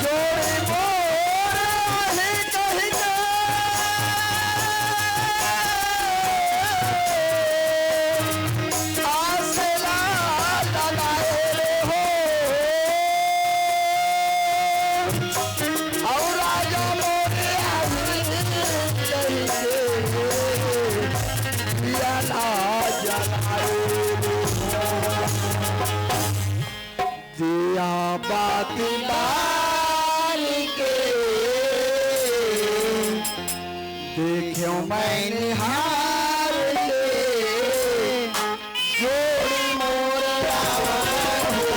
जोड़ी मोर आही कहिके आस ला लगाए रे हो। अउ राजा मोरे आही कहिके दिया ला जलाए रे हो। दिया बाती बारी के देखेंव मैं निहार के, जोड़ी मोर रावण हो।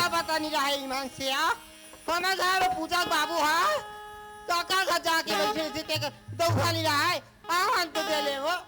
पता नहीं रहा ईमान से आ। हमर घर में पूजा के बाबू हा, काका घर जाके बैठे रहिथे, तेकर दउहा नहीं रहा है। आ, हम तो दे ले वो।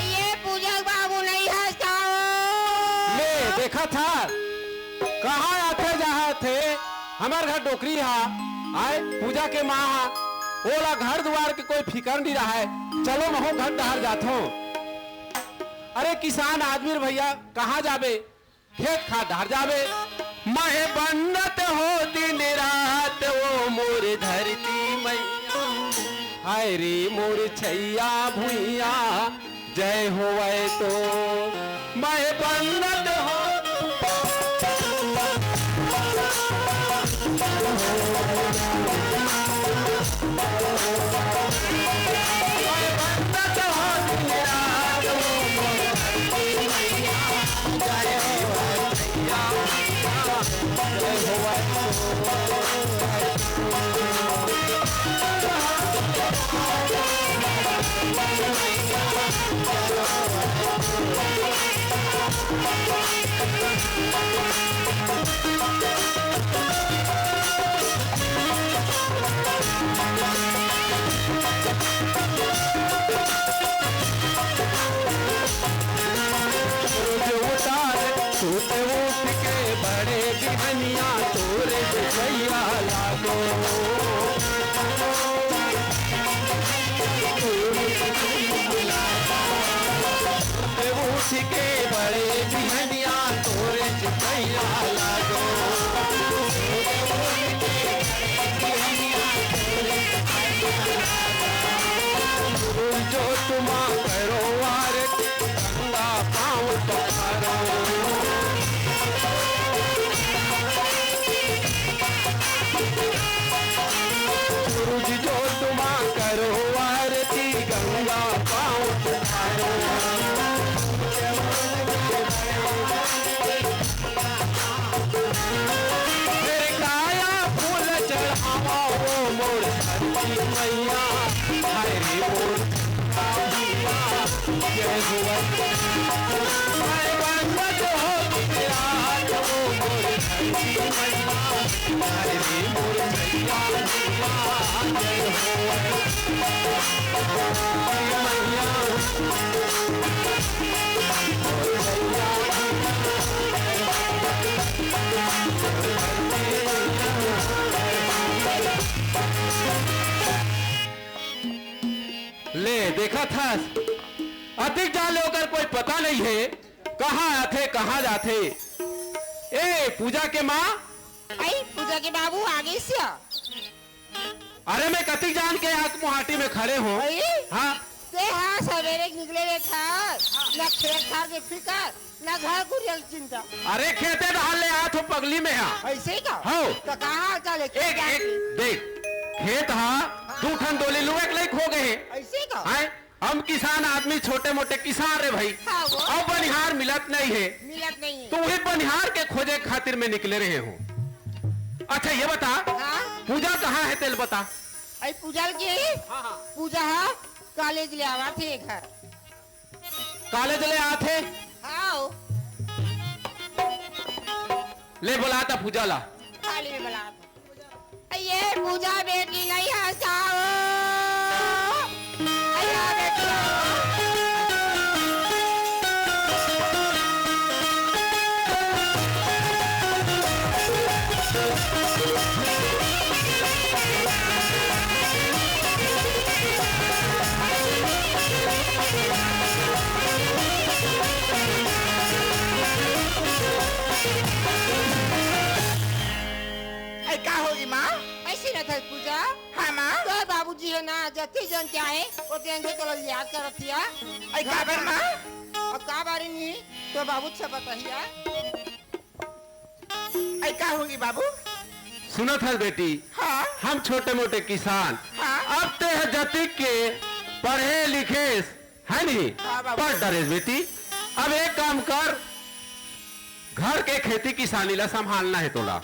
ये पूजा बाबू नहीं है साहब। ले, देखा था, कहाँ आथे जाथे? हमर घर डोकरी हा, आय, पूजा के माँ हा, ओला घर दुआर के कोई फिकर नहीं रहा है। चलो, महूँ घर डहर जाथों। अरे, किसान आदमी रे भैया, कहाँ जाबे? खेत खार डहर जाबे। महे बंदत हो दिन रात वो मोर धरती मैया, हाय रे मोर छैया भुइया, जय होवै तो। महे बंदत हो सूरज उतार, सूत उठ के बड़े बिहनिया तोरे जैया लागो। सूत उठ के बड़े बिहनिया तोरे जैया लागो। सूरज जोत मा करो आरती, गंगा पाँव पखारो। सूरज जोत मा करो आरती, गंगा पाँव पखारो। फेर काया फूल चढ़ावा ओ मोर धरती मैया, हाय रे मोर धरती मैया, जय हो। हाय बंदत हो गुजरात ओ मोर धरती मैया, हाय रे मोर मैया, जय हो। मैया। ले, देखत हस, अतिक जान ले ओकर कोई पता नहीं है, कहाँ आथे, कहाँ जाथे। ए, पूजा के माँ। आई, पूजा के बाबू, आ गे सिया। अरे, मैं कतिक जान के आज मुहाटी में खड़े हों। अरे? हाँ। ते हाँ, सवेरे के निकले रहे था, ना खेत खार के फिकर, ना घर कुरिया के चिंता। अरे, खेते डहर ले आत हों पगली मैं हा। ऐसे ही का? हव। तो कहाँ चले? एक, एक, देख, खेत हा, हाँ। दू ठन डोली लुए के लायक हो गए हे। ऐसे ही का? हैं? हम किसान आदमी, छोटे मोटे किसान रे भाई। हाँ, वो। अउ बनिहार मिलत नहीं है। मिलत नहीं है। तो वही बनिहार के खोजे खातिर मैं निकले रहे हों। अच्छा, ये बता, हाँ? पूजा कहाँ है, तेल बता। अरे, पूजा के? हाँ, हाँ। पूजा हा, कॉलेज ले आवा थे घर। कॉलेज ले आथे? हाँ। ले, बुलाता पूजा ला। थाली में बुला। ये पूजा बेटी नहीं है साओ। अया बेटी आओ। ए, का होगी माँ? ऐसी न था पूजा। हाँ माँ। तोर बाबू जी हे ना, जति जन के आए, वो तेन के तोला याद करत हिया। अई काबर माँ? अब का बारे नी, तो बाबू से बताहिया। अई का होगी बाबू? सुनत हस बेटी, हाँ। हम छोटे मोटे किसान, हाँ। अब ते ह जतिक के पढ़े लिखेस, है नी? हाँ बाबू। पढ़ डरेस बेटी, अब एक काम कर, घर के खेती किसानी ला संभालना हे तोला।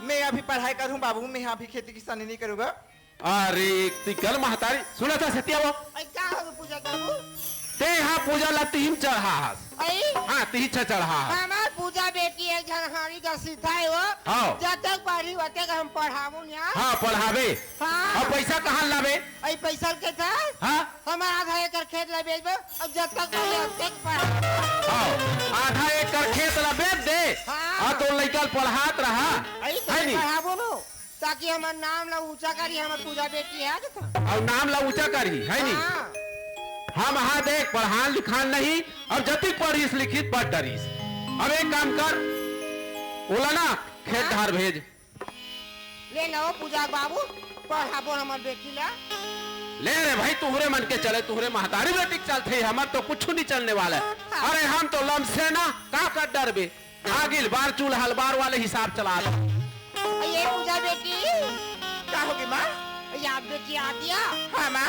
मैं अभी पढ़ाई करहूँ बाबू, मैं अभी खेती किसानी नहीं करूँगा। अरे, तिकल महतारी, सुनत हस, एती आवा। अई, का हो पूजा बाबू? ते हा पूजा ला तिहिन चढ़ा हस। अई? हाँ, तिहिन चढ़ा हस। हमार पूजा बेटी एक झन हारी का सीधा हे वो। हाँ। जब तक पढ़ी, ओतक हम पढ़ाबो ना। हाँ, पढ़ाबे। हाँ। अब पैसा कहाँ लाबे? अई, पैसा के था? हाँ। हमार आधा एकड़ खेत ला बेचबो, अब जब तक पढ़े, ओतक पढ़ा। हाँ, आधा एकड़ खेत ला बेच दे, हाँ। आ तोर लइका ल पढ़ात रहा, अई तो है नी? पढ़ाबो नो, ताकि हमर नाम ला ऊंचा करी, हमर पूजा बेटी हे, देखो। अउ नाम ला ऊंचा करी, है नी? हाँ। हम हा देख, पढ़ान लिखान नहीं, अब जतिक पढ़िस लिखिस पढ़ डरिस। अब एक काम कर, ओला ना खेत हाँ। डहर भेज। ले ना वो पूजा बाबू, पढ़ाबो हमर बेटी ला। ले रे भाई, तुहरे मन के चले, तुहरे महतारी बेटी के चलथे, हमर तो कुछु नहीं चलने वाला हे। हाँ। अरे हम तो लमसे ना, का कर डरबे? आगिल बार चूल्हा बार वाले हिसाब चला दे। ये पूजा बेटी। का होगे माँ? याद बेटी आ गया। हाँ माँ।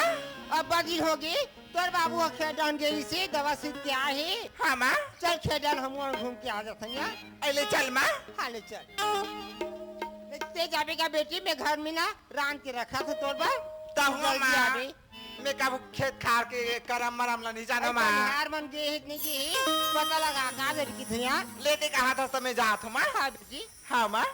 अब बड़ी होगी, तोर बाबू ह खेत डहन गेइस हे, दवा सींच के आए हे। हाँ माँ। चल खेत डहन हमू घूम के आ जाथन यार। अइले चल माँ। हाँ ले चल। ते जाबे का बेटी, मैं घर में ना रांध के रखा था तोर बर। तहु जल्दी माँ। आबे। मैं कभू खेत खार के करम मरम ला नहीं जानो अरे माँ। बनिहार मन गे हे कि नहीं गे हे, पता लगा का बेटी किथे यार। लेके कहा था समय जात हूँ माँ। हाँ बेटी। हाँ माँ।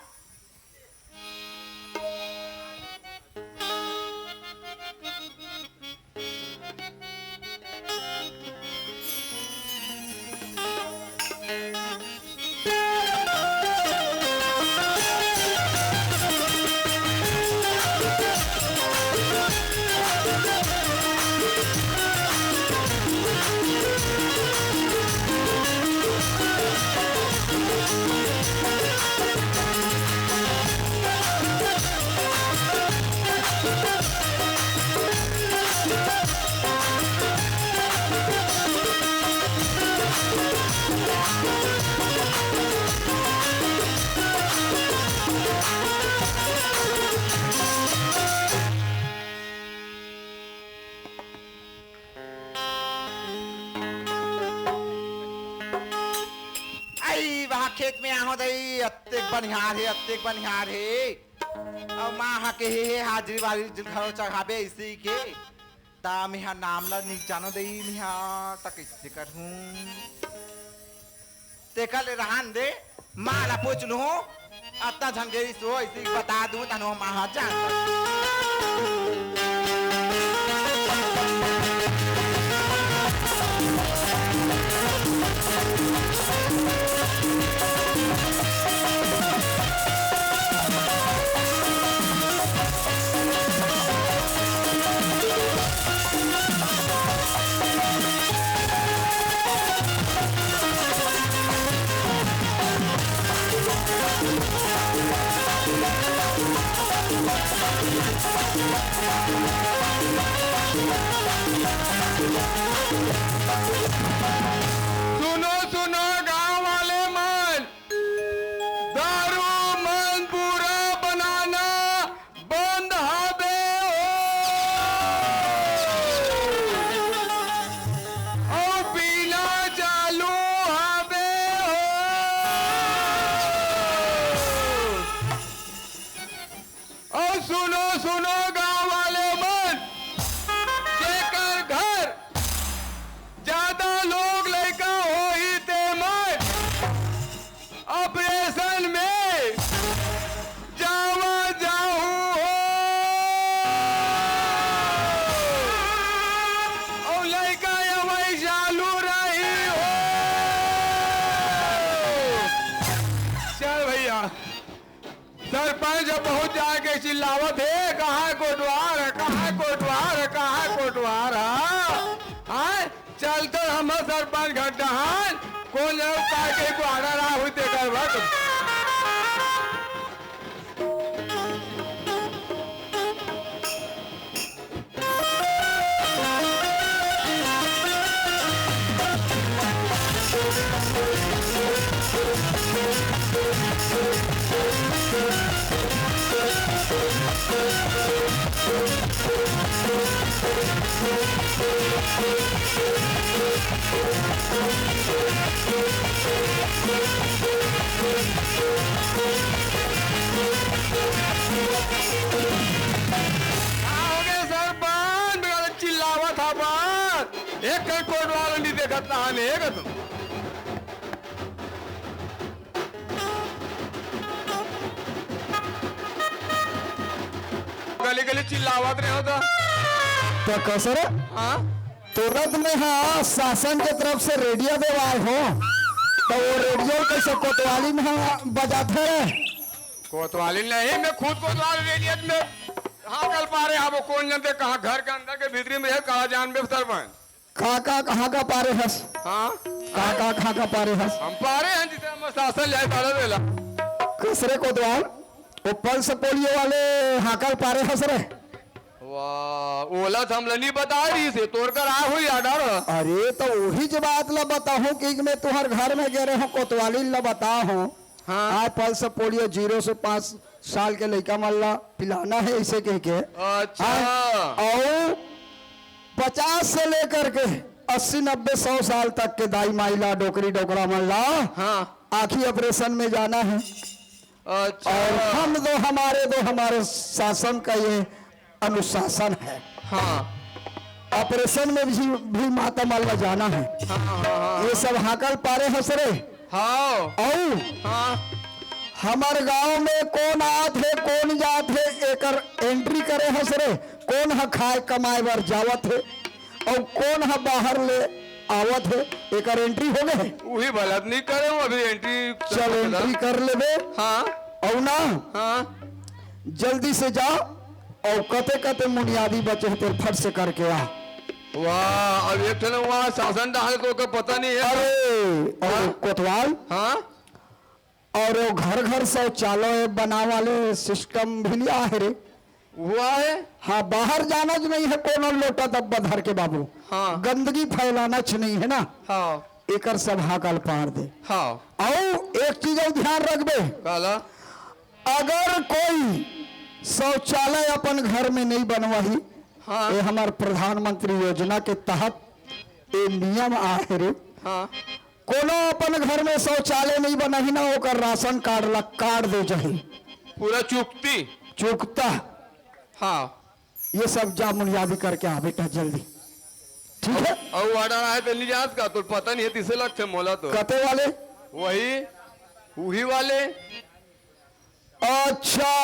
अई, वहाँ खेत में आहो दई, अत्तेक बनिहार हे, अत्तेक बनिहार हे। अउ माँ हा के हे, हे, हाजरी वाजरी घलो चढ़ाबे अइसे ही के। ता मेहा नाम ला नइ जानो दई मेहा, ता कइसे करहूँ? तेकर ले रहन दे, माँ ला पूछ लूँ, अतना झन गेरिस हो, अइसे बता दूँ, तहन माँ हा जान। सुनो, सुनो, गांव वाले मन, दारू मन बुरा बनाना बंद हवे हो, अउ पीना चालू हवे हो। अउ सुनो, सुनो गांव वाले मन, जेकर घर ज्यादा लोग लइका होही ते मन ऑपरेशन में जावा जाहू हो। अउ लइका अवई चालू रही हो। चल भैया, सरपंच अब बहुत जाके चिल्लावत हे, "कहाँ कोटवार है, कहाँ कोटवार है, कहाँ कोटवार है?" हाँ? चल तो हम सरपंच घर डहान, कोन जगह का के कुआरा रहा हुई तेकर भर। का होगे सरपंच? बेटा चिल्लावत हा बस। एक कन कोटवाल नहीं देखत ना हने, एक तो। गली गली चिल्लावत रहे हो तो। तो कसर? हाँ? तुरंत में हाँ, शासन के तरफ से रेडियो देवाए हो, तो वो रेडियो कैसे कोतवाली में हाँ बजाते रहे? कोतवाली नहीं, मैं खुद कोतवाल रेडियो में हाँ कल पारे, अब कौन जानते कहाँ घर के अंदर के भीतरी में है, कहाँ जान में सरपंच। का का कहाँ का पारे हस? हाँ? का का कहाँ का पारे हस? हम पारे हैं जिसे हम शासन जाए तारा देला। कसरे कोतवाल, वो पल्स पोलियो वाले हाकल पारे हस रे। वाह, ओला तो हमला नहीं बता रही से, तोर कर आ हुई आडर। अरे तो वही जो बात ला बताहूँ कि मैं तुहर घर में गे रहे हूँ, कोतवाली ला बताहूँ। हाँ। आ पल्स पोलियो जीरो से पाँच साल के लइका मन ला पिलाना है, इसे कह के। अच्छा। हाँ, और पचास से लेकर के अस्सी, नब्बे, सौ साल तक के दाई माई ला, डोकरी डोकरा मन ला हाँ। आँखी ऑपरेशन में जाना है। अच्छा। और हम दो, हमारे दो, हमारे शासन का ये अनुशासन है। हाँ। ऑपरेशन में भी, भी माता मन ला जाना है। हाँ, हाँ, हाँ। ये सब हाकल पारे हस रे। हाँ। अउ हाँ। हमर गांव में कौन आत हे, कौन जात हे, एकर एंट्री करे हस रे। कौन ह खाए कमाए बर जावत हे, अउ कौन ह बाहर ले आवत हे, एकर एंट्री हो गए हे। उही भलत नहीं करे हूँ, अभी एंट्री चल, एंट्री कर लेबे। हाँ। अउ ना, हाँ। जल्दी से जा, अउ कते कते मुनियादी बचे हे, तेल फट से करके आ। वाह, अब एक ठन वहाँ शासन डाल को, को पता नहीं है। अरे, अरे हाँ? कोतवाल। हाँ? और वो घर घर शौचालय बना वाले सिस्टम भी लिया है रे। हुआ है? हाँ, बाहर जाना च नहीं है, कोनो लोटा डब्बा धर के बाबू। हाँ। गंदगी फैलाना च नहीं है ना। हाँ। एकर सब हाकल पार दे। हाँ। अउ एक चीज अउ ध्यान रखबे। काला? अगर कोई शौचालय अपन घर में नहीं बनवाही, हाँ। ये हमार प्रधानमंत्री योजना के तहत ये नियम आहे रे। हाँ। कोनो अपन घर में शौचालय नहीं बनाही ना, ओकर राशन कार्ड ला काट दे जाही। पूरा चुकती? चुकता। हाँ। ये सब जा मुनियादी करके आ बेटा जल्दी। ठीक है? अउ ऑर्डर आए तो नहीं जात का, तो पता नहीं है, तीसरे लाख थे मोला तो। कते वाले? वही, वही वाले। अच्छा।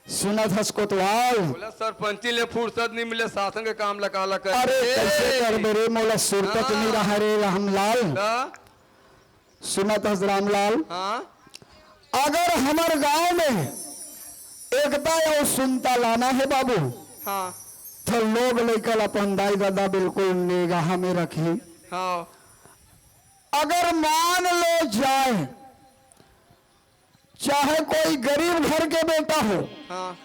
सुनत हस कोतवाल? बोला, सरपंची ले फुर्सत नहीं मिले, शासन के काम लगा लगा। अरे, ए! कैसे करबे रे, मोला सुरता तो नहीं हाँ। रहा रे रामलाल। का? सुनत हस रामलाल? हाँ। अगर हमर गांव में एकता अउ सुनता लाना है बाबू, हाँ। तो लोग लेकर अपन दाई दादा बिल्कुल निगाह में रखी। हाँ। अगर मान लो जाए, चाहे कोई गरीब घर के बेटा हो, हाँ।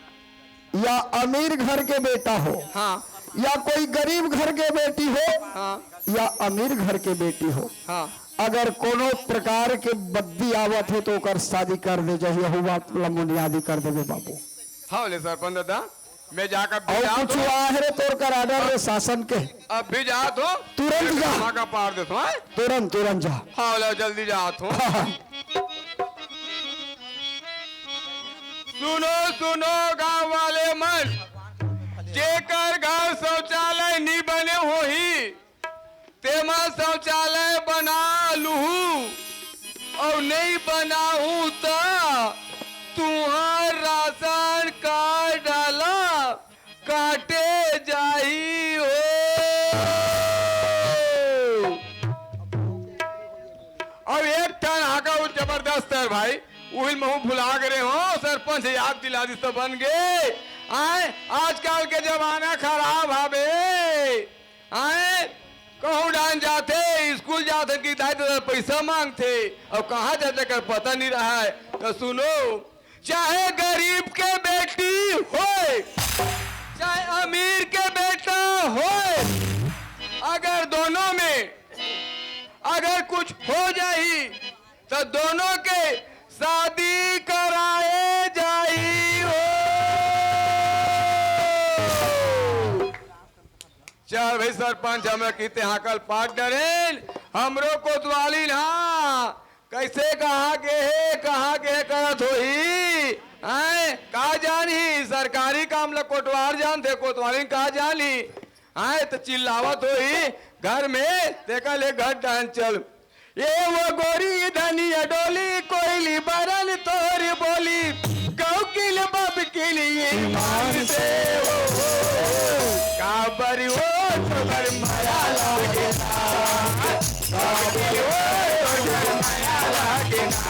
या अमीर घर के बेटा हो, हाँ। या कोई गरीब घर के बेटी हो, हाँ। या अमीर घर के बेटी हो, हाँ। अगर कोनो प्रकार के बद्दी आवत है तो ओकर शादी कर दे जाही, यहू बात ला मुनियादी कर देबे बाबू। हाँ ले सरपंच दादा, मैं जाकर अउ कुछ आए रे तोर कर ऑर्डर रे शासन के। अब भी जात हो? तुरंत जा। का पार देत हो, हैं? तुरंत, तुरंत जा। हाँ, लो, जल्दी जात हो। हाँ, हाँ। सुनो, सुनो, गांव वाले मन, जेकर घर शौचालय नी बने होही, तेमा शौचालय बना लूहू अउ नहीं बनाहू त तुहार राशन कार्ड डाला काटे जाही हो। अउ एक ठन हाका जबरदस्त है भाई, उहिल महू भुला गए हो, सरपंच याद दिला दिस तो बन गए। आए, आजकल के जमाना खराब हवे। आए, कहूँ डान जाथे, स्कूल जाथे कि दाई ददा पैसा मांगथे, अउ कहाँ जाथे कर पता नहीं रहा है। तो सुनो, चाहे गरीब के बेटी होए, चाहे अमीर के बेटा होए, अगर दोनों में अगर कुछ हो जाही, तो दोनों के शादी कराए जाही हो। चल भाई सरपंच, हमर किते हाकल पाट डरेन, हमरो कोतवालिन हा, कैसे कहाँ गे हे, कहाँ गे हे करत होही, हैं? का जानही, सरकारी काम ल कोटवार जानथे, कोतवालिन का जानही, हैं? त चिल्लावत होही घर में, तेकर ले घर डाहन चल। ए वो गोरी धनिया डोली, कोइली बरन तोर बोली, गौ किल बब किल ईमान से हो। काबर वो तोर मया लागे ना, काबर वो तोर मया लागे ना।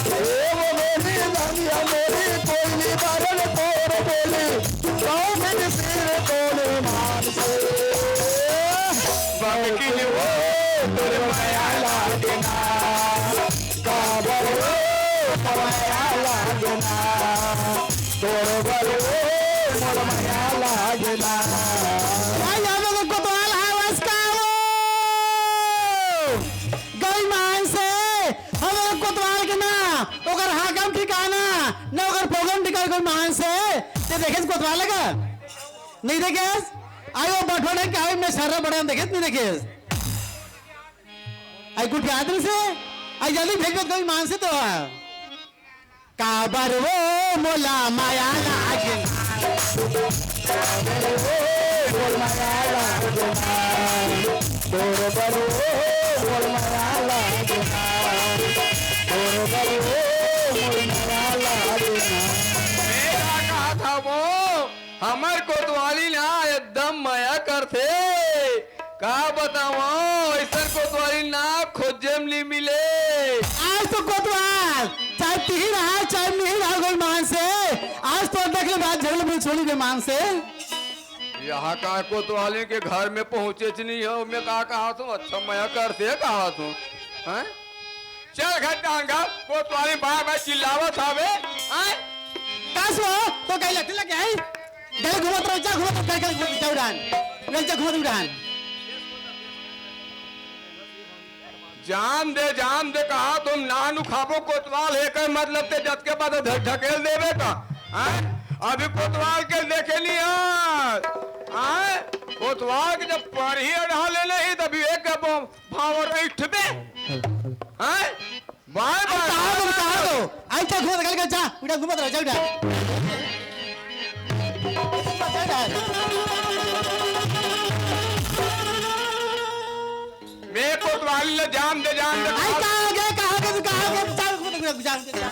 ए वो गोरी धनिया डोली, कोइली बरन तोर बोली, गौ किल सिर तोर ईमान से। बब किल वो तोर मया लागे ना, काबर वो तोर मया लागे ना, तोर बर वो मोर मया लागे ना। भाई, हम लोग कोतवाल हावस का वो? गौ ईमान से, हम लोग कोतवाल के ना, ओकर हाकम ठिकाना, न ओकर पोगम ठिकाना गौ ईमान से। ते देखेस कोतवाल का? नहीं देखेस? आई वो बठोने का में सर्रा बड़े देखेस, नहीं देखेस? आई कुछ याद नहीं से? आई जल्दी भेज मत गौ ईमान से तो। काबर वो मोला माया लागे ना। काबर वो मोला माया लागे ना। तोर बर वो मोला माया लागे ना। तोर बर वो मोला माया लागे ना। ए, का कहा था वो? हमर कोतवालिन हा एकदम मया करथे। का बतावं, अइसन कोतवालिन ना खोजे म नी मिले। आज तो कोतवाल, चाहे तिही रहा, चाहे मिही रहा, गौ ईमान से। आज तो देख ले, बात झगड़े में छोड़ी गौ ईमान से। यहाँ का कोतवालिन के घर में पहुँचे च नहीं हो, मैं का कहा तू, अच्छा मया करथे कहा तू, हैं? चल घर डांगा, कोतवालिन बार बार चिल्लावत हवे, हैं? का सो? तो कहीं लट्ठी लग गई? गल घूमत रहो, जा घूमत रहो, गल, गल, जा उड़ान। गल जा घूमत उड़ान। जान दे, जान दे, कहा तुम नानू खाबो कोतवाल हे, कर मतलब ते जतके बाद ढ-, ढकेल देबे का? हैं? अभी कोतवाल के देखे नहीं यार। हैं? कोतवाल के जब पढ़ी अढ़ा ले नहीं, तभी एक भावर उठबे। हैं? बाय, बाय, कहाँ दो, बाय, कहाँ बाय। दो? आई, जा, घूमत रह, जा, उड़ा, घूमत रह, जा, उड़ा। मैं कोतवाली ले जान दे, जान दे। आई, कहाँ गए, कहाँ गए, तू कहाँ गए? जा, घूमत रह, जा, जा।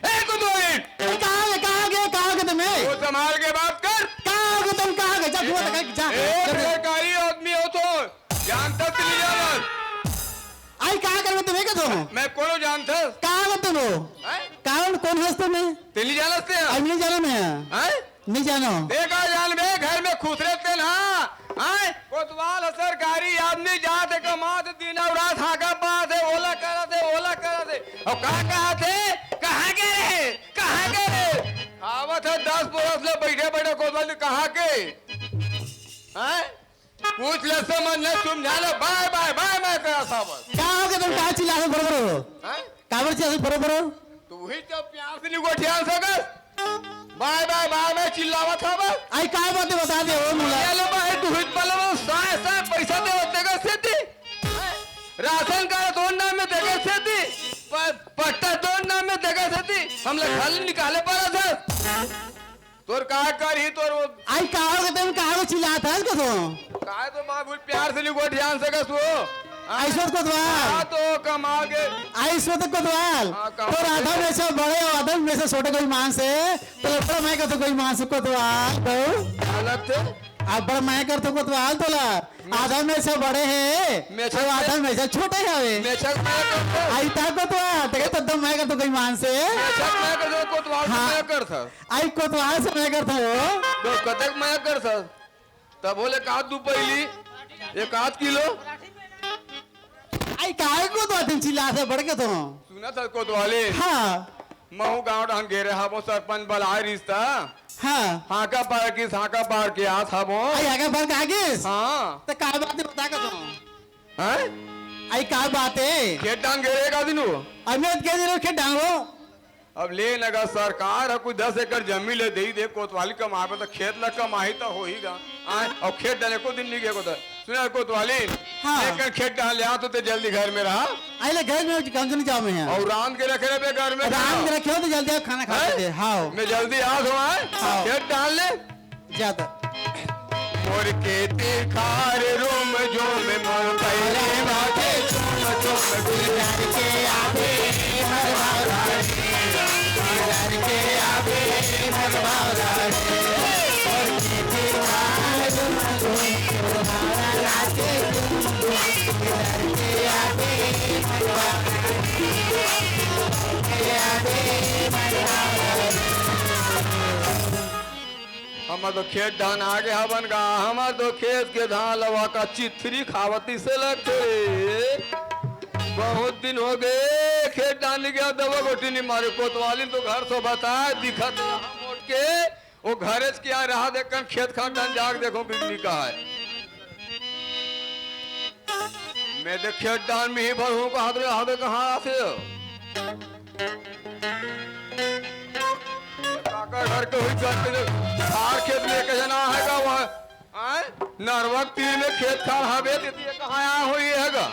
ए, कुतुआली! ए, कहाँ गए, कहाँ गए, कहाँ गए तुम्हें? वो संभाल के बात कर। कहाँ गए तुम, कहाँ गए? जा, घूमत रह, जा, ए, जा। सरकारी आदमी हो तो जानता तेली जानस। आई, कहाँ कर मैं तुम्हें क्या दूँ? मैं कोनो जानता। कहाँ गए तुम हो? हैं? कौन, कौन हंस तुम्हें? तेली जानस ते? आई, नहीं जाना मैं। हैं? नहीं जानो। देखा जान बे, घर में खुसरे ते ना। हैं? कोतवाल सरकारी आदमी जात कमात दिन और रात हाका पात हे, ओला करत हे, ओला करत हे। और का कहत हे? कहाँ गए रे? कहाँ गए रे? आवत हे दस बरस ले बैठे बैठे कोतवाल, कहाँ के? हैं? पूछ ले, समझ ले, समझा ले, बाय बाय बाय मैं करा सावन। का हो गए तुम, का चिल्ला के बरोबर हो? हैं? काबर चिल्ला के बरोबर हो? तू ही तो प्यार से नहीं गोठियान सकस। बाय बाय बाय मैं चिल्लावत हवस। आई का बात हे बता दे ओ मुला। ये लो भाई, तू ही पहले वो साय साय पैसा दे होते का सेती। राशन कार्ड तोर नाम में देखे सेती। प-, पट्टा तोर नाम में देखे सेती। हम लोग घर निकाले पड़ा था। तोर का करही तोर वो। आई का हो गए तुम, का हो चिल्लात हस का तू? काय तो माँ भूल प्यार से नहीं गोठियान सकस वो। हाँ? ऐसो तो कोतवाल। हाँ, तो कमा के। ऐसो तो कोतवाल। हाँ, कमा तोर के। आधा में से बड़े और आधा में से छोटे कोई मान से, तो बड़ा मैं कहता कोई मान से कोतवाल, तो। अलग थे? अब बड़ा मैं करता कोतवाल तोला। आधा में से बड़े है, मेछक और में आधा में से छोटे है। मेछक मैं करता। आई ता कोतवाल, देखे तो दम मैं करता कोई मान से। मेछक मैं करता, कोतवाल हाँ। मैं करता। आई कोतवाल से मैं करता हो। तो कतक मैं करता। तब बोले का दू पहली, एक आध किलो। आई काहे कोतवाल तुम चिल्लात हे बढ़ के तो? सुना था कोतवाली। हाँ। महू गांव डांग गेरे हाबो सरपंच बलाय रिश्ता। हाँ। हाका पार की, हाका पार के आस हाबो। आई हाका पार का आगिस? हाँ। तो का बात हे बता का तो? हैं? आई का बात हे? खेत डांग गेरे का दिनू? अमित के दिनू खेत डांगो। अब ले न गा, सरकार ह कुछ दस एकड़ जमीन ले दे दे, कोतवाली कमाबे त खेत ल कमाही त होही गा। आय, अउ खेत डाले एको दिन नइ गे कोतवाली। सुना कोतवाली, हाँ। एक खेत डाल ले, आ तो ते जल्दी घर में रहा। आइले घर में कम से नहीं जाओ मैं। अउ रांध के रखे रहे घर में रांध खाना। के रखे हो तो जल्दी आओ, खाना खा हैं? लेते हैं। हाँ। मैं जल्दी आ तो आए, हाँ। खेत डाल ले। ज्यादा। मोर के तिखार रोम झोम, मोर पहले बाजे चुम चुम, गुजार के आवे मोर भावरा रे, गुजार के आवे मोर भावरा रे। मोर के तिखार रोम झोम, मोर भावरा नाचे झूम झूम, गुजार के आवे मोर भावरा रे, गुजार के आवे मोर भावरा रे। हमर तो खेत धान आगे हवन गा, हमर तो खेत के धान लवा का चिथरी खावत इसे लगथे। बहुत दिन हो गए खेत धान नइ गे, दवा गोटी नइ मारे। कोतवाली तो घर से बताए दिखत रहा मोट के, वो घरेच के आ रहा देख कन खेत खार धान जाग देखो बिजली का है। मैं देख खेत धान में ही भर हूँ, कहा तो हावे कहाँ आथे? काका घर के हुई घर के धार खेत में एक जना है गा वहाँ, आय? नरवा तीर में खेत खार हावे, ते ये कहाँ आ होई है गा?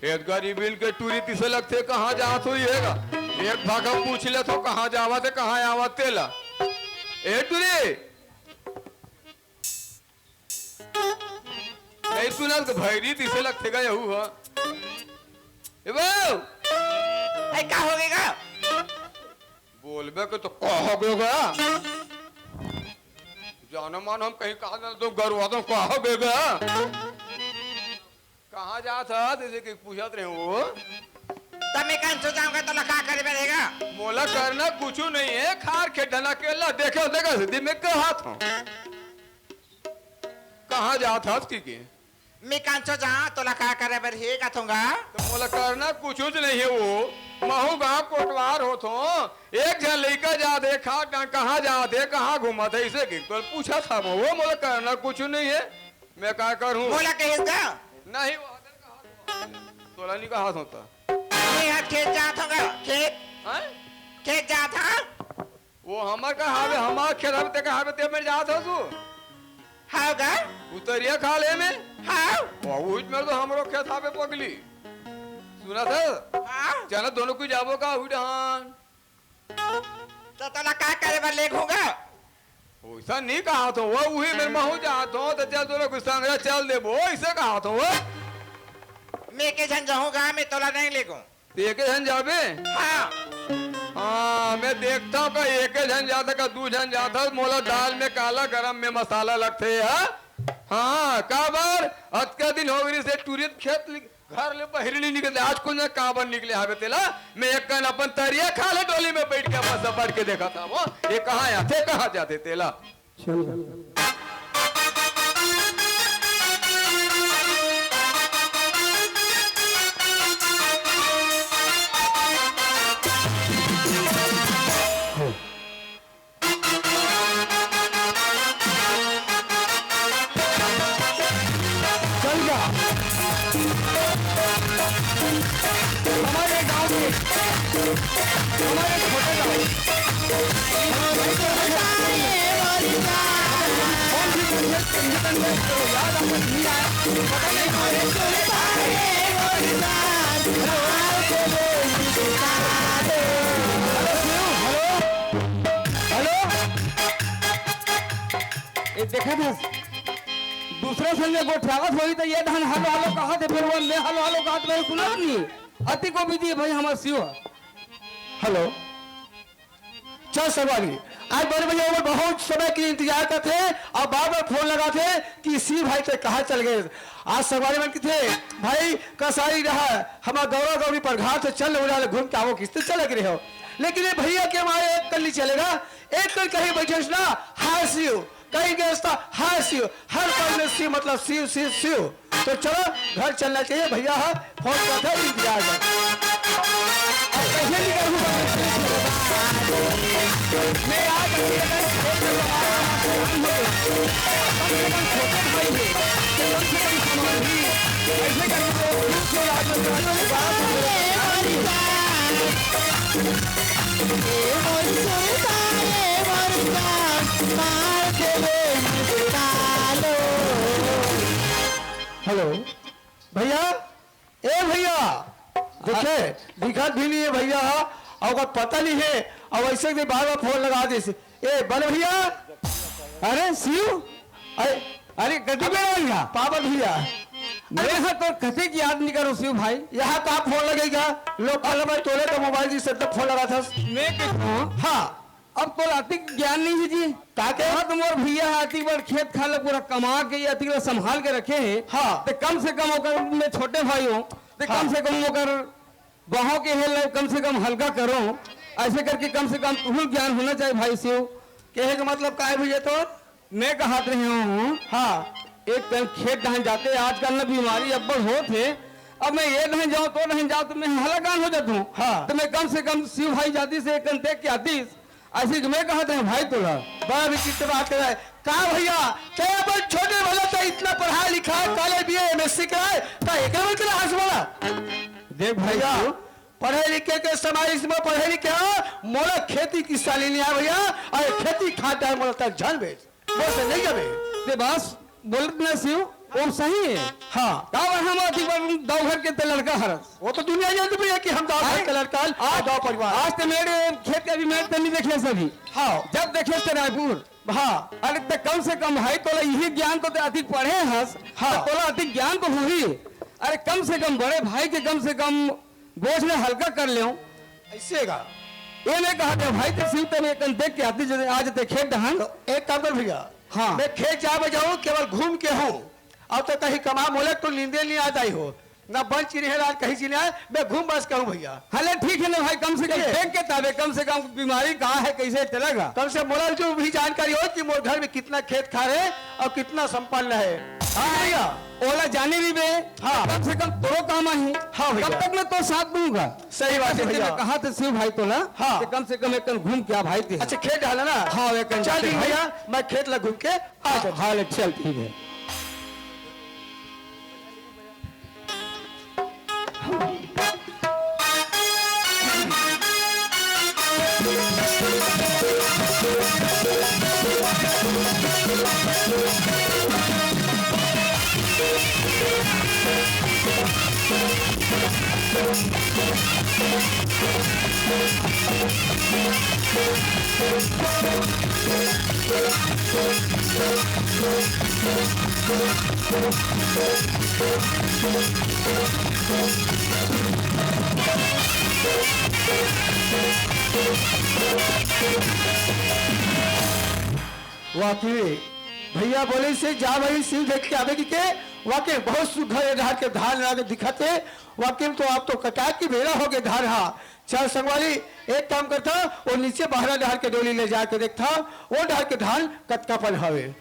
एत गरीबिन के टूरी तिसे लगथे, कहाँ जात होई है गा? एक भागा पूछ ले तो कहाँ जावत हे, कहाँ आवत तेला। ए टूरी, नहीं सुनल तो भैरी तिसे लगथे गा यहू ह। ए बो, ए, का हो गए गा? बोलबे के तो का हो गए गा? जानो मानो हम कहीं कहा ना तो गरुआ तो का हो गए गा? कहाँ जात ह? जैसे कि पूछत रहे वो। तब मैं कान सो जाऊंगा तो लखा करे बनेगा। मोला करना कुछ नहीं है, खार खेत ढना के ला देखे होते का सीधी में कहा था। कहाँ जात हस की के? मैं कांचो जा, तोला का करे बर हे कथोंगा? तो मोला करना कुछ नहीं है वो। महू गांव कोटवार होत हो। एक झन लइका जात हे, खा डांग कहाँ जात हे, कहाँ घूमत हे, इसे गिन तोल पूछत हव वो, मोला करना कुछ नहीं है। मैं का करूँ? मोला कहिस का? नहीं, वो हदर कहा तोला नहीं कहा होता। मैं आज खेत जात होंगा, खेत। हैं? खेत जात हा? वो हमर का हावे, हमार खेत हावे, ते का हावे, ते मेर जात हस तू? हाव गा? उतरिया खा ले में? हाव। बहुत मेर तो हमरो खेत हावे पगली। सुनत हस? हाव। चला दोनों कोई जाबो का हुई डहान? तो तोला का करे बर ले घूंगा? वैसा नहीं कहा तो वो उही मेर महू जात हो, तो चल दोनों कोई संग चल देबो, ऐसे कहा तो वो। मैं के झन जाहूंगा, मैं तोला नहीं ले घूं। ते एके झन जाबे? हाँ। हाँ, मैं देखता हूँ का एके झन जाता का दू झन जाता, मोला दाल में काला गरम में मसाला लगथे, हाँ? हाँ, काबर? अतका दिन हो गई से टूरित खेत लि-, घर ले बहिरी नहीं निकले, आज कोन काबर निकले हावे तेला? मैं एक कन अपन तरिया खा ले डोली में बैठ के अपन सफर के देखा था वो, ये कहाँ आते, कहाँ जाते तेला? चल। चल जा। हमारे गांव में, हमारे छोटे गांव में, कौन सी पंचायत, पंचायत में याद आपको नहीं आया? पता नहीं। Hello, hello, hello. ये देखे थे, दूसरे संग गोठियावत होई त ये धन हेलो हेलो कहत हे, फेर वो मैं हेलो हेलो कहत रहे, सुना नहीं। अति को विधि भाई हमार शिव। हेलो, चल संगवारी, आज बड़े भैया वो बहुत समय के इंतजार करथे अउ बार-बार फोन लगाथे कि शिव भाई ते कहाँ चल गए। आज संगवारी मन कथे, भाई कसाई रहा, हमार गौरा गौरी पर घाट से चल उड़ा ले, घूम के आवो, किस्ते चले गे रहे हो। लेकिन ये भैया के हमारे एक कल्ली चलेगा, एक कल कहीं बैठे ना, हाय शिव, कहीं गए रास्ता, हाय शिव, हर पल में शिव, मतलब शिव, शिव, शिव। तो चलो, घर चलना चाहिए, भैया है, फोन करता है, इंतजार कर। अब कैसे निकल हुआ? मैं आज अपने घर से फोन करवा रहा हूँ, कम से कम छोटे भाई है, कम से कम ऐसे करके वो फिर से याद में हेलो भैया, ए भैया, देखे, दिखत भी नहीं है भैया, अउ ओकर पता नहीं है, अउ ऐसे भी बार बार फोन लगा दे। ए बल भैया, अरे शिव, अरे, अरे कति बेर हो गया? पावर भैया, मैं हा तो कते की याद नहीं करो शिव भाई। यहाँ का फोन लगेगा, लोग कल मैं तोले तो मोबाइल जी से तब फोन लगा था। मैं कहता हूँ, हाँ। अब तो अतिक ज्ञान नहीं है जी। का के? हाँ, तो मोर भैया है, अतिक बड़ खेत खार ला पूरा कमा के, अतिक ला संभाल के रखे हैं। हाँ। ते कम से कम ओकर में छोटे भाई हो, ते हाँ। कम से कम ओकर बाहों के हेल ला कम से कम हल्का करो। ऐसे करके कम से कम तुहू ज्ञान होना चाहिए भाई शिव। कहे के मतलब का है भैया तोर? मैं कहत रहे हूँ, हाँ। एक कन खेत डहन जाते, आजकल न बीमारी अब्बड़ होत हे। अब मैं ये डहन जाऊँ, तो डहन जाऊँ, तो मैं हलाकान हो जाता हूँ। हाँ। तो मैं कम से कम शिव भाई जाती से एक कन देख के आतीस, ऐसे कि मैं कहत रहे हूँ भाई तोला। बड़ा विचित्र बात है। का भैया, ते अपन छोटे भला ते इतना पढ़ा लिखा, कॉलेज बीए, एमएससी कराए, का एकरे मन के हंस वाला? देख भाई भैया, शिव, पढ़े लिखे के समय इसमें पढ़े लिखे हो, मोला खेती किसानी नहीं आए भैया, अउ खेती खार डाहर मोला तक झन बेच, बोल से नहीं जाबे। ते बस बोलत ना शिव, वो सही है। हाँ। का बार हम अति पर दव घर के ते लड़का हरस। वो तो दुनिया जानत भैया कि हम दव घर के लड़का हन, आज, दव परिवार। आज ते मेरे खेत के भी मेड़ ते नहीं देखे सभी। हाँ। जब देखे ते रायपुर। हाँ। अरे ते कम से कम भाई तोला यही ज्ञान तो ते अधिक पढ़े हस, हाँ। तो तोला अधिक ज्ञान तो होही। अरे कम से कम बड़े भाई के कम से कम बोझ ला हल्का कर लेव। ऐसे का? ये मैं कहत हे भाई, ते शिव तने एकन देख के आती जैसे आज ते खेत डहन। तो एक काम कर भैया, हाँ। मैं खेत जाबे जाऊँ, केवल घूम के हूँ। अब तो कहीं कमा मोला तो नींदे नहीं आ जाई हो, ना बन चिन्हे रात कहीं चिन्हे आए, मैं घूम बस कहूँ भैया। हले ठीक है ना भाई, कम से कम ठीक है। देख के ताबे, कम से कम बीमारी का है, कैसे चलेगा? कम से मोला जो भी जानकारी हो कि मोर घर में कितना खेत खार है अउ कितना संपन्न है। हाँ भैया। ओला जाने भी बे, हाँ। कम से कम तोरो काम आही। हाँ भैया। कब तक मैं तो साथ दूंगा? सही बात है भैया। कहा तो शिव भाई तोला, हाँ। कि कम से कम एक कन घूम के आ भाई ते। अच्छा, खेत डाला ना? हाँ, एक कन चल जाते ठीक भाई। भैया, मैं खेत ला घूम के आ हाँ, जाता हूँ। हाँ, ले, चल ठीक है। वाकई भैया बोले से जा भाई शिव देख के आवे की के। वाकई बहुत सुघर ए धार के धान लागे दिखत हे। वाकई में तो आप तो कटा की बेरा हो गए धान हा। चल संगवारी, एक काम करता, वो नीचे बहरा डहर के डोली ले जाके देखता, वो डहर के धान कतका पन हवे।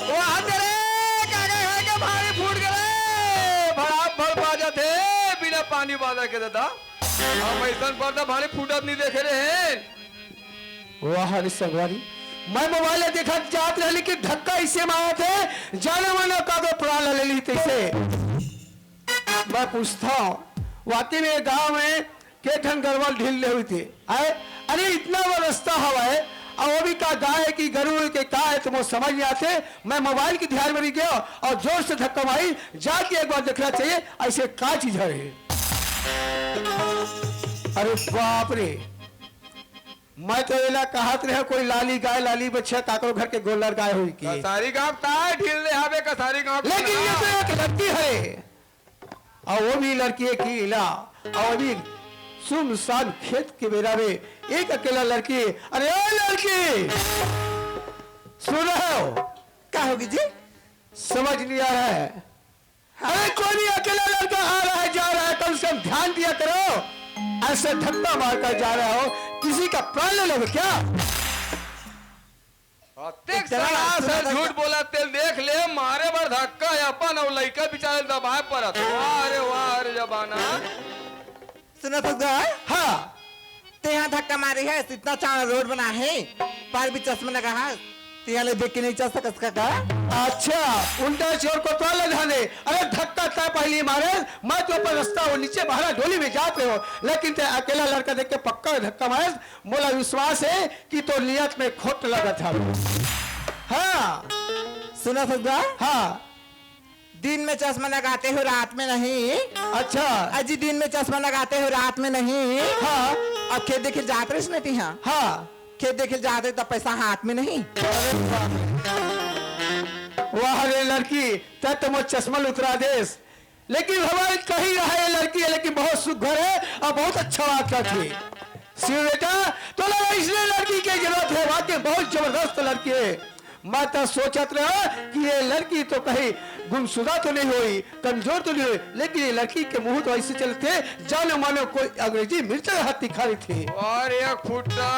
ओ हाथ रे, का गे हे के भारी फूट गे रे। भड़ाम भड़ बाजत हे, बिना पानी बादर के दादा। हम अइसन पर्दा भारी फूटत नहीं देखे रहे। वाह रे संगवारी, मैं मोबाइल ला देखत जात रहली कि धक्का अइसे मारत हे, जाने माने का तो प्राण ले ली तइसे। मैं पूछता हूँ, वाकई में गाँव में के ठन गरवा ल ढील ले हुई थे। आए, अरे इतना बड़ा रास्ता हवा है, और वो भी का गाय की गरु के का है, तुमको समझ नहीं आते। मैं मोबाइल की ध्यान में नहीं गया और जोर से धक्का मारी, जाके एक बार देखना चाहिए, ऐसे का चीज है। अरे बाप रे, मैं तो एला कहत रहे कोई लाली गाय, लाली बछिया, काकरो घर के गोल्लर गाय हुई की। कसारी गांव ताय ढील ले हावे, कसारी गांव लेकिन ये तो एक लड़की है, और वो भी लड़की अकेला, और वो भी सुनसान खेत के बेरा में एक अकेला लड़की। अरे ओ लड़की, सुन रहे हो? का होगी जी? समझ नहीं आ रहा है। अरे कोई भी अकेला लड़का आ रहा है, जा रहा है, कम से कम ध्यान दिया करो। ऐसे धक्का मारकर जा रहे हो, किसी का प्राण ले लोगे क्या? अतेक इतना सरासर इतना झूठ बोलत हे, देख ले, मारे बर धक्का हे अपन अउ लइका बिचारे ल दबाए परत। वाह रे वाह रे जमाना। सुनत हस गा? हाँ। तेहा धक्का मारे हस, इतना चांड़ रोड बना हे, पर भी चश्मा लगा हस, तेहा ले देख के नहीं चल सकस का, का? अच्छा, उल्टा चोर कोतवाल ल जाने। अरे धक्का तैं पहली मारे, मैं तो अपन रस्ता वो नीचे बहरा डोली में जात रहे हो, लेकिन तैं अकेला लड़का देख के पक्का धक्का मारे। मोला विश्वास हे कि तोर नियत में खोट लगत हवे। हाँ। सुनत हस गा? हाँ। दिन में चश्मा लगाते हो, रात में नहीं। अच्छा। अजी, दिन में चश्मा लगाते हो, रात में नहीं। हाँ। अब खेत देखे जात रहिस न तिहा। हाँ। खेत देखे जात रहिस, तब पैसा हाथ में नहीं। वाह रे लड़की, तैं तो मोर चश्मा ल उतरा देस। लेकिन भगवान कही रहा ये लड़की हे, लेकिन बहुत सुघर हे अउ बहुत अच्छा बात करथे। शिव बेटा, तोला अइसने लड़की के जरूरत हे, वाकई बहुत जबरदस्त लड़की हे। मैं तो सोचत रहा कि ये लड़की तो कहीं गुमशुदा तो नहीं होई, कमजोर तो नहीं होई, लेकिन ये लड़की के मुंह तो अइसे चलथे, जानो मानो कोई अंग्रेजी मिर्चा के हाथी खा रही थी। अरे खुट्टा,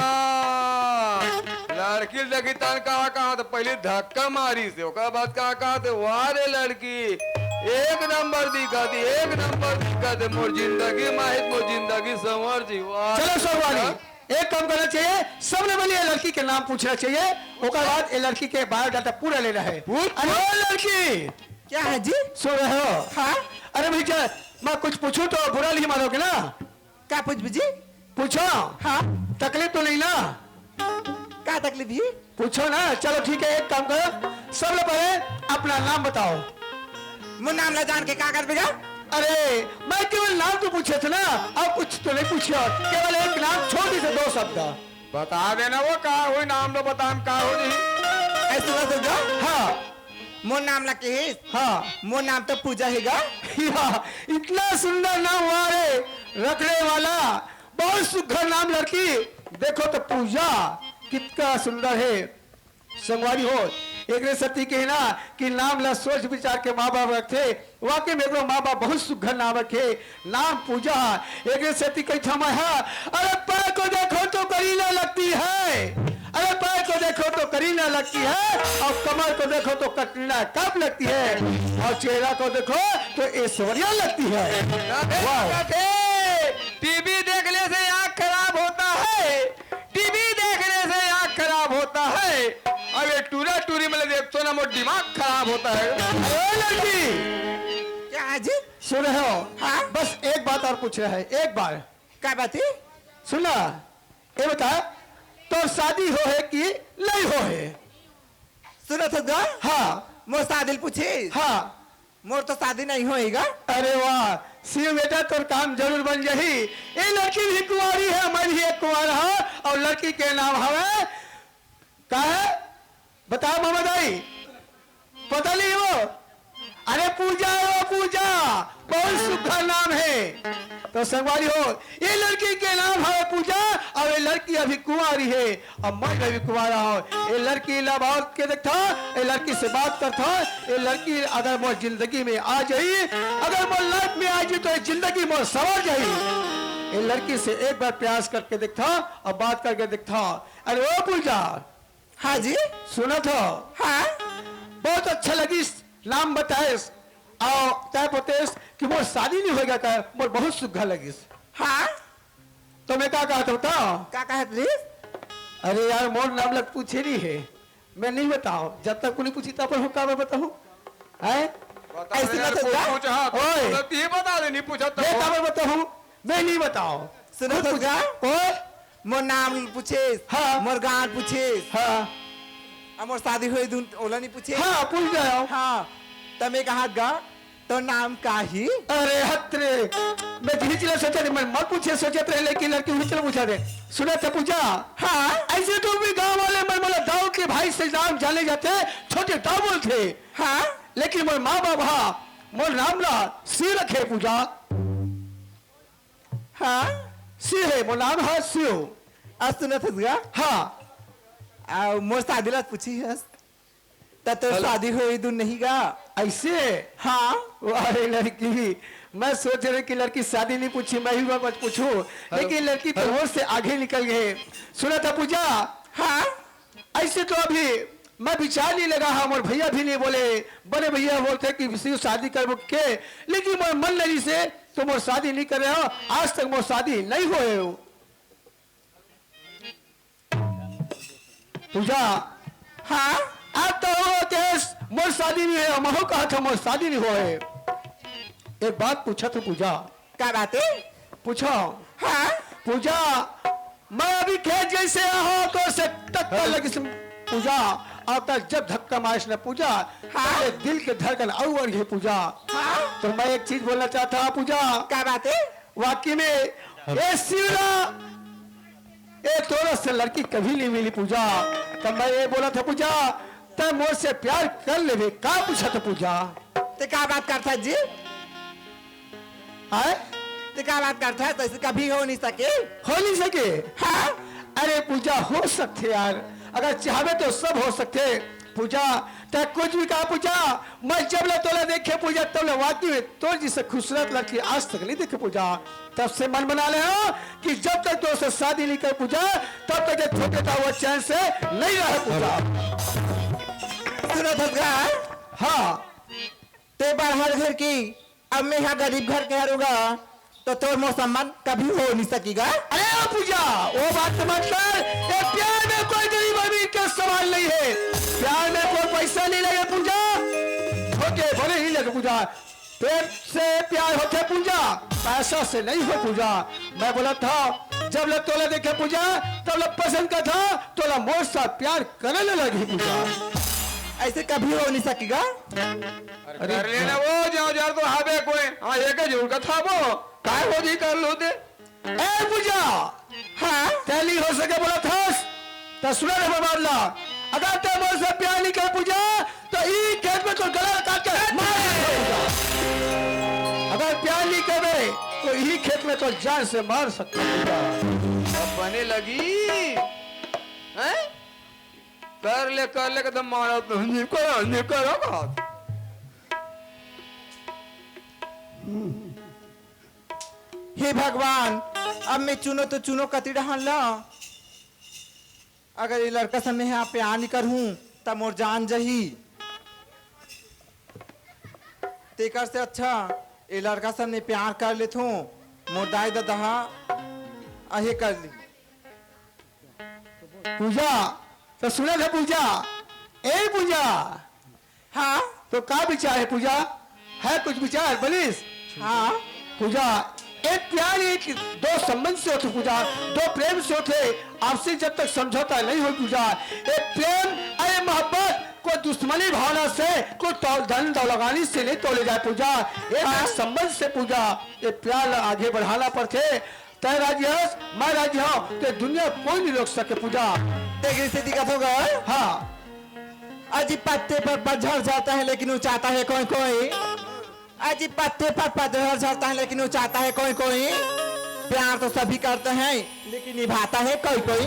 लड़की ल देखिस तहन का कहा तो पहली धक्का मारिस, ओकर बाद का कहा तो, "वाह रे लड़की, एक नंबर दिखत हे, एक नंबर दिखत हे, मोर जिंदगी माहित, मोर जिंदगी संवर जी।" वाह चलो रे संगवारी, लड़का। एक काम करना चाहिए, सबले पहले ये लड़की के नाम पूछना चाहिए, ओकर बाद ये लड़की के बायोडाटा पूरा लेना हे। पूछ। अरे ओ लड़की, क्या है जी? सुन रहे हो? हाँ। अरे भैया, मैं कुछ पूछूं तो बुरा नहीं मानोगे ना? का पूछबे जी? पूछो। हाँ। तकलीफ तो नहीं ना? का तकलीफ ही? पूछो ना। चलो ठीक है, एक काम करो, सबले पहले अपना नाम बताओ। मोर नाम ला जान के का करबे गा? अरे, मैं केवल नाम तो पूछे थे ना, अउ कुछ तो नहीं पूछे, केवल एक नाम, छोटी से दो शब्द। बता देना वो का होई, नाम तो बता, का हो जी? ऐसे ना समझो। हाँ। मोर नाम ला कहिस? हाँ। मोर नाम तो पूजा हे गा। या, इतना सुंदर नाम, वाह रे, रखने वाला, बहुत सुघर नाम लड़की। देखो तो पूजा कितना सुंदर हे। संगवारी हो, एकरे सेती कही ना कि नाम ला सोच विचार के माँ बाप रखथे। वाकई में एकरो माँ बाप बहुत सुघर नाम रखे, नाम पूजा। एकरे सेती कहिथंव मैं हा, अरे पैर को देखो तो करीना लगती है, अरे पैर को देखो तो करीना लगती है, और कमर को देखो तो कटरीना कैफ लगती है, और चेहरा को देखो तो ऐश्वर्या लगती है। वाह। टीवी देखने से आँख खराब होता है, टीवी देखने से आँख खराब होता है। अबे टूरा टूरी में देखो ना, मोर दिमाग खराब होता है। अरे लड़की, क्या है जी? सुन रहे हो? हाँ? बस एक बात और पूछ रहा है, एक बार। का बात है? सुन ना, ये बता, तोर शादी हो है कि नहीं हो है? सुनत हस गा? हाँ। मोर शादी ल पूछिस? हाँ। मोर तो शादी नहीं होई गा। अरे वाह, शिव बेटा, तोर काम जरूर बन जाही। ये लड़की भी कुंवारी है, मैं भी एक कुंवारा हूँ, और लड़की के नाम हवे, का है? बताओ मामा दाई, पता नहीं वो? अरे पूजा है वो, पूजा, बहुत सुघर नाम है। तो संगवारी हो, ये लड़की के नाम है पूजा, और ये लड़की अभी कुंवारी है, और मैं भी कुंवारा हूँ। ये लड़की ला बात के देखता, ये लड़की से बात करता, ये लड़की अगर मोर जिंदगी में आ जाई, अगर मोर लाइफ में आ जाई, तो ये जिंदगी मोर संवर जाई। ये लड़की से एक बार प्रयास करके देखता और बात करके देखता। अरे ओ पूजा, हाँ जी। सुनत हो? हाँ। बहुत अच्छा लगिस, नाम बताइस, अउ तैं बतेस कि मोर शादी नहीं होएगा का, मोर बहुत सुग्घर लगिस। हाँ। तो मैं का कहत हूँ बताओ? का कहत रहिस? अरे यार, मोर नाम लग पूछे नहीं है, मैं नहीं बताओ, जब तक को नहीं पूछी तब पर हो का मैं बताऊँ? हैं? बता ऐसे दे यार, मत पूछ, जा। पूछ, हाँ, तो ओए। तुरंत ही बता दे, नहीं पूछा तो। मैं का मैं बताऊँ? मैं नहीं बताओ। सुनो खुद तो पूछ। जा। ओए। मोर नाम पूछेस, हाँ। मोर गांव पूछेस। हाँ। आ मोर शादी होई दुन ओला नहीं पूछे। हाँ, पूछ गया। हाँ। त मैं कहा गा, तो नाम का ही? अरे हत रे, मैं जिही चीज ला सोचा नहीं, मैं मत पूछे सोचत रहे, लेकिन लड़की उही चीज ला पूछा दे। सुनत हे पूजा? हाँ। ऐसे तो भी गांव वाले मन मोला दाऊ के भाई से नाम जाने जाथे, छोटे दाऊ बोलथे। हाँ। लेकिन मोर माँ बाप हा मोर नाम ला शिव रखे पूजा। हाँ। शिव है, मोर नाम हा शिव। आज सुनत हस गा? हाँ। आ, मोर शादी ला पूछी हस? त तोर हेलो। शादी होई दुन नहीं गा? ऐसे? हाँ। अरे लड़की, मैं सोच रहे कि लड़की शादी नहीं पूछी, मैं ही बस पूछूं, हेलो। लेकिन लड़की तो हेलो। होश से आगे निकल गए। सुनत हे पूजा? हाँ। ऐसे तो अभी मैं विचार नहीं लगा, हाँ, मोर भैया भी नहीं बोले। बड़े भैया बोलते कि "शिव, शादी करबो के?" लेकिन मोर मन नहीं से, तो मोर शादी नहीं कर रहे हो, आज तक मोर शादी नहीं होए हो। पूजा, हाँ? आप तो हो केस, मोर शादी नहीं है, महू कहा था मोर शादी नहीं होए। एक बात पूछा था पूजा। का बात है? पूछो। हाँ? पूजा, मैं अभी खेत जैसे आहो तो से टक्कर लगी से पूजा, और तक जब धक्का मारिस ना पूजा, हाँ? तब ये दिल के धड़कन और बढ़ गई पूजा। हाँ? तो मैं एक चीज बोलना चाहता हूँ पूजा। का बात है? वाकई में ये शिवला, ये तोरा से लड़की कभी नहीं मिली पूजा। तब मैं ये बोला था पूजा, तब मोर से प्यार कर लेबे, का पूछा था पूजा? ते का बात करता जी? आय? ते का बात करता है? तो ऐसे कभी हो नहीं सके। हो नहीं सके? हाँ? अरे पूजा, हो सकते यार, अगर चाहबे तो सब हो सकते। पूजा, ते कुछ भी कहा पूजा, मैं जब ले तोला देखे पूजा, तब ले वाकई में तोर जैसे खूबसूरत लड़की आज तक नहीं देखे पूजा। तब से मन बना ले हो कि जब तक तोर से शादी नहीं कर पूजा, तब तक ये छोटे का वो चैन से नहीं रहे पूजा। सुनो धसगा, हाँ। ते बड़हर घर की, अब मैं यहाँ गरीब घर के हरूँगा, तो तोर मोर संबंध कभी हो नहीं सकीगा। अरे ओ पूजा, वो बात मत कर। ये प्यार में कोई गरीब अमीर के सवाल नहीं है। प्यार में कोई पैसा नहीं लगे पूजा, छोटे बड़े ही लगे पूजा। प्रेम से प्यार होते पूजा, पैसा से नहीं हो पूजा। मैं बोला था, जब ले तोला देखे पूजा, तब ले पसंद का था, तोला मोर साथ प्यार करे ले लगी पूजा। ऐसे कभी हो नहीं सकेगा। अरे अरे कर लेना वो, जाओ यार, तो हावे कोई, हाँ, एक ही झुलका था वो, काय हो जी कर लो दे। ए पूजा, हाँ? तैली हो सके बोला थस, तो सुना रे बादला, अगर ते मोर से प्यार नहीं कर पूजा, तो ई खेत में तो गला काट के मार सकता पूजा। अगर प्यार नहीं करबे, तो ई खेत में तो जान से मार सकता पूजा। अब बने लगी, हैं? कर ले, कर ले, एकदम मारा तो नहीं करो, नहीं करो बात। हे भगवान, अब मैं चुनो तो चुनो कति डहन ला। अगर ये लड़का से मैं यहाँ प्यार नहीं करहूँ, तब मोर जान जही। तेकर से अच्छा, ये लड़का से मैं प्यार कर लेथूँ, मोर दाई ददा हा अहे कर ली। पूजा, तो सुना था पूजा, ए पूजा, हाँ? तो का विचार है पूजा? है कुछ विचार बलिस? हाँ। पूजा, एक प्यार एक दो संबंध से होते पूजा, दो प्रेम से होते, आपसी जब तक समझौता नहीं हो पूजा, एक प्रेम अरे मोहब्बत को दुश्मनी भावना से, को तौ-, धन दौलगानी से नहीं तोले जाए पूजा, एक, हाँ। एक संबंध से पूजा, ये प्यार ला आगे बढ़ाना पड़ते। तै राजी हस, मैं राजी हूँ, ते दुनिया कोई नहीं रोक सके पूजा। तेरी स्थिति का होगा? हाँ। अजी पत्ते पर पतझड़ जाता है, लेकिन वो चाहता है कोई कोई। अजी पत्ते पर पतझड़ जाता है, लेकिन वो चाहता है कोई कोई। प्यार तो सभी करते हैं, लेकिन निभाता है कोई कोई।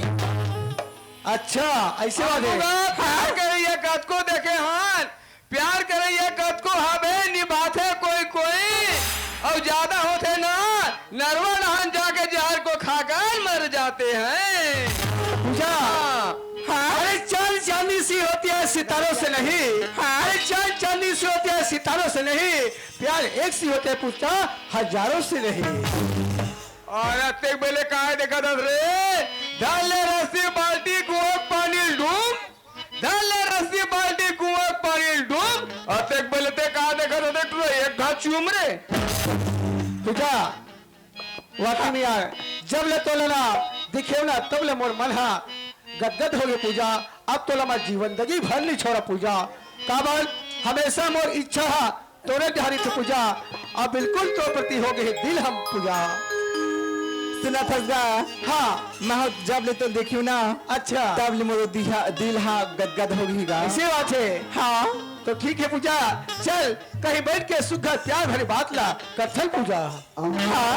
अच्छा, ऐसे बात है। हाँ। करिए कतको देखे हान, प्यार करइया कतको हाबे, निभाथे कोई कोई, अउ जादा होथे ना, नरवा डहन जाके जहर को खाकर मर जाते हैं। पूजा, हाँ। हाँ। अरे चांद चांदनी सी होती है सितारों से नहीं। हाँ। अरे चांद चांदनी सी होती है सितारों से नहीं, प्यार एक सी होती है पूजा हजारों से नहीं। अउ अतेक बेले काय देखत हस रे? धर ले रस्सी बाल्टी कुआँ पानी डूम, धर ले रस्सी बाल्टी कुआँ पानी डूम, अतेक बेले ते का देखत हस रे? एक घा चूम रे। पूजा, वाकई में यार, जब ले तोला ना दिखेव ना, तब ले मोर मन हा गदगद होगे पूजा। अब तोला मैं जीवन दगी भर नहीं छोड़ा पूजा। काबर हमेशा मोर इच्छा हा तोरे डहरी थे पूजा, अब बिल्कुल तोर प्रति होगे हे दिल हम पूजा। सुना थस गा? हाँ। मैं जब ले तो देखियो ना, अच्छा। तब ले मोर दिहा-, दिल हा गदगद होगे गा। ऐसे बात है। हाँ। तो ठीक है पूजा, चल कहीं बैठ के सुख प्यार भरी बात ला करथन पूजा। हाँ।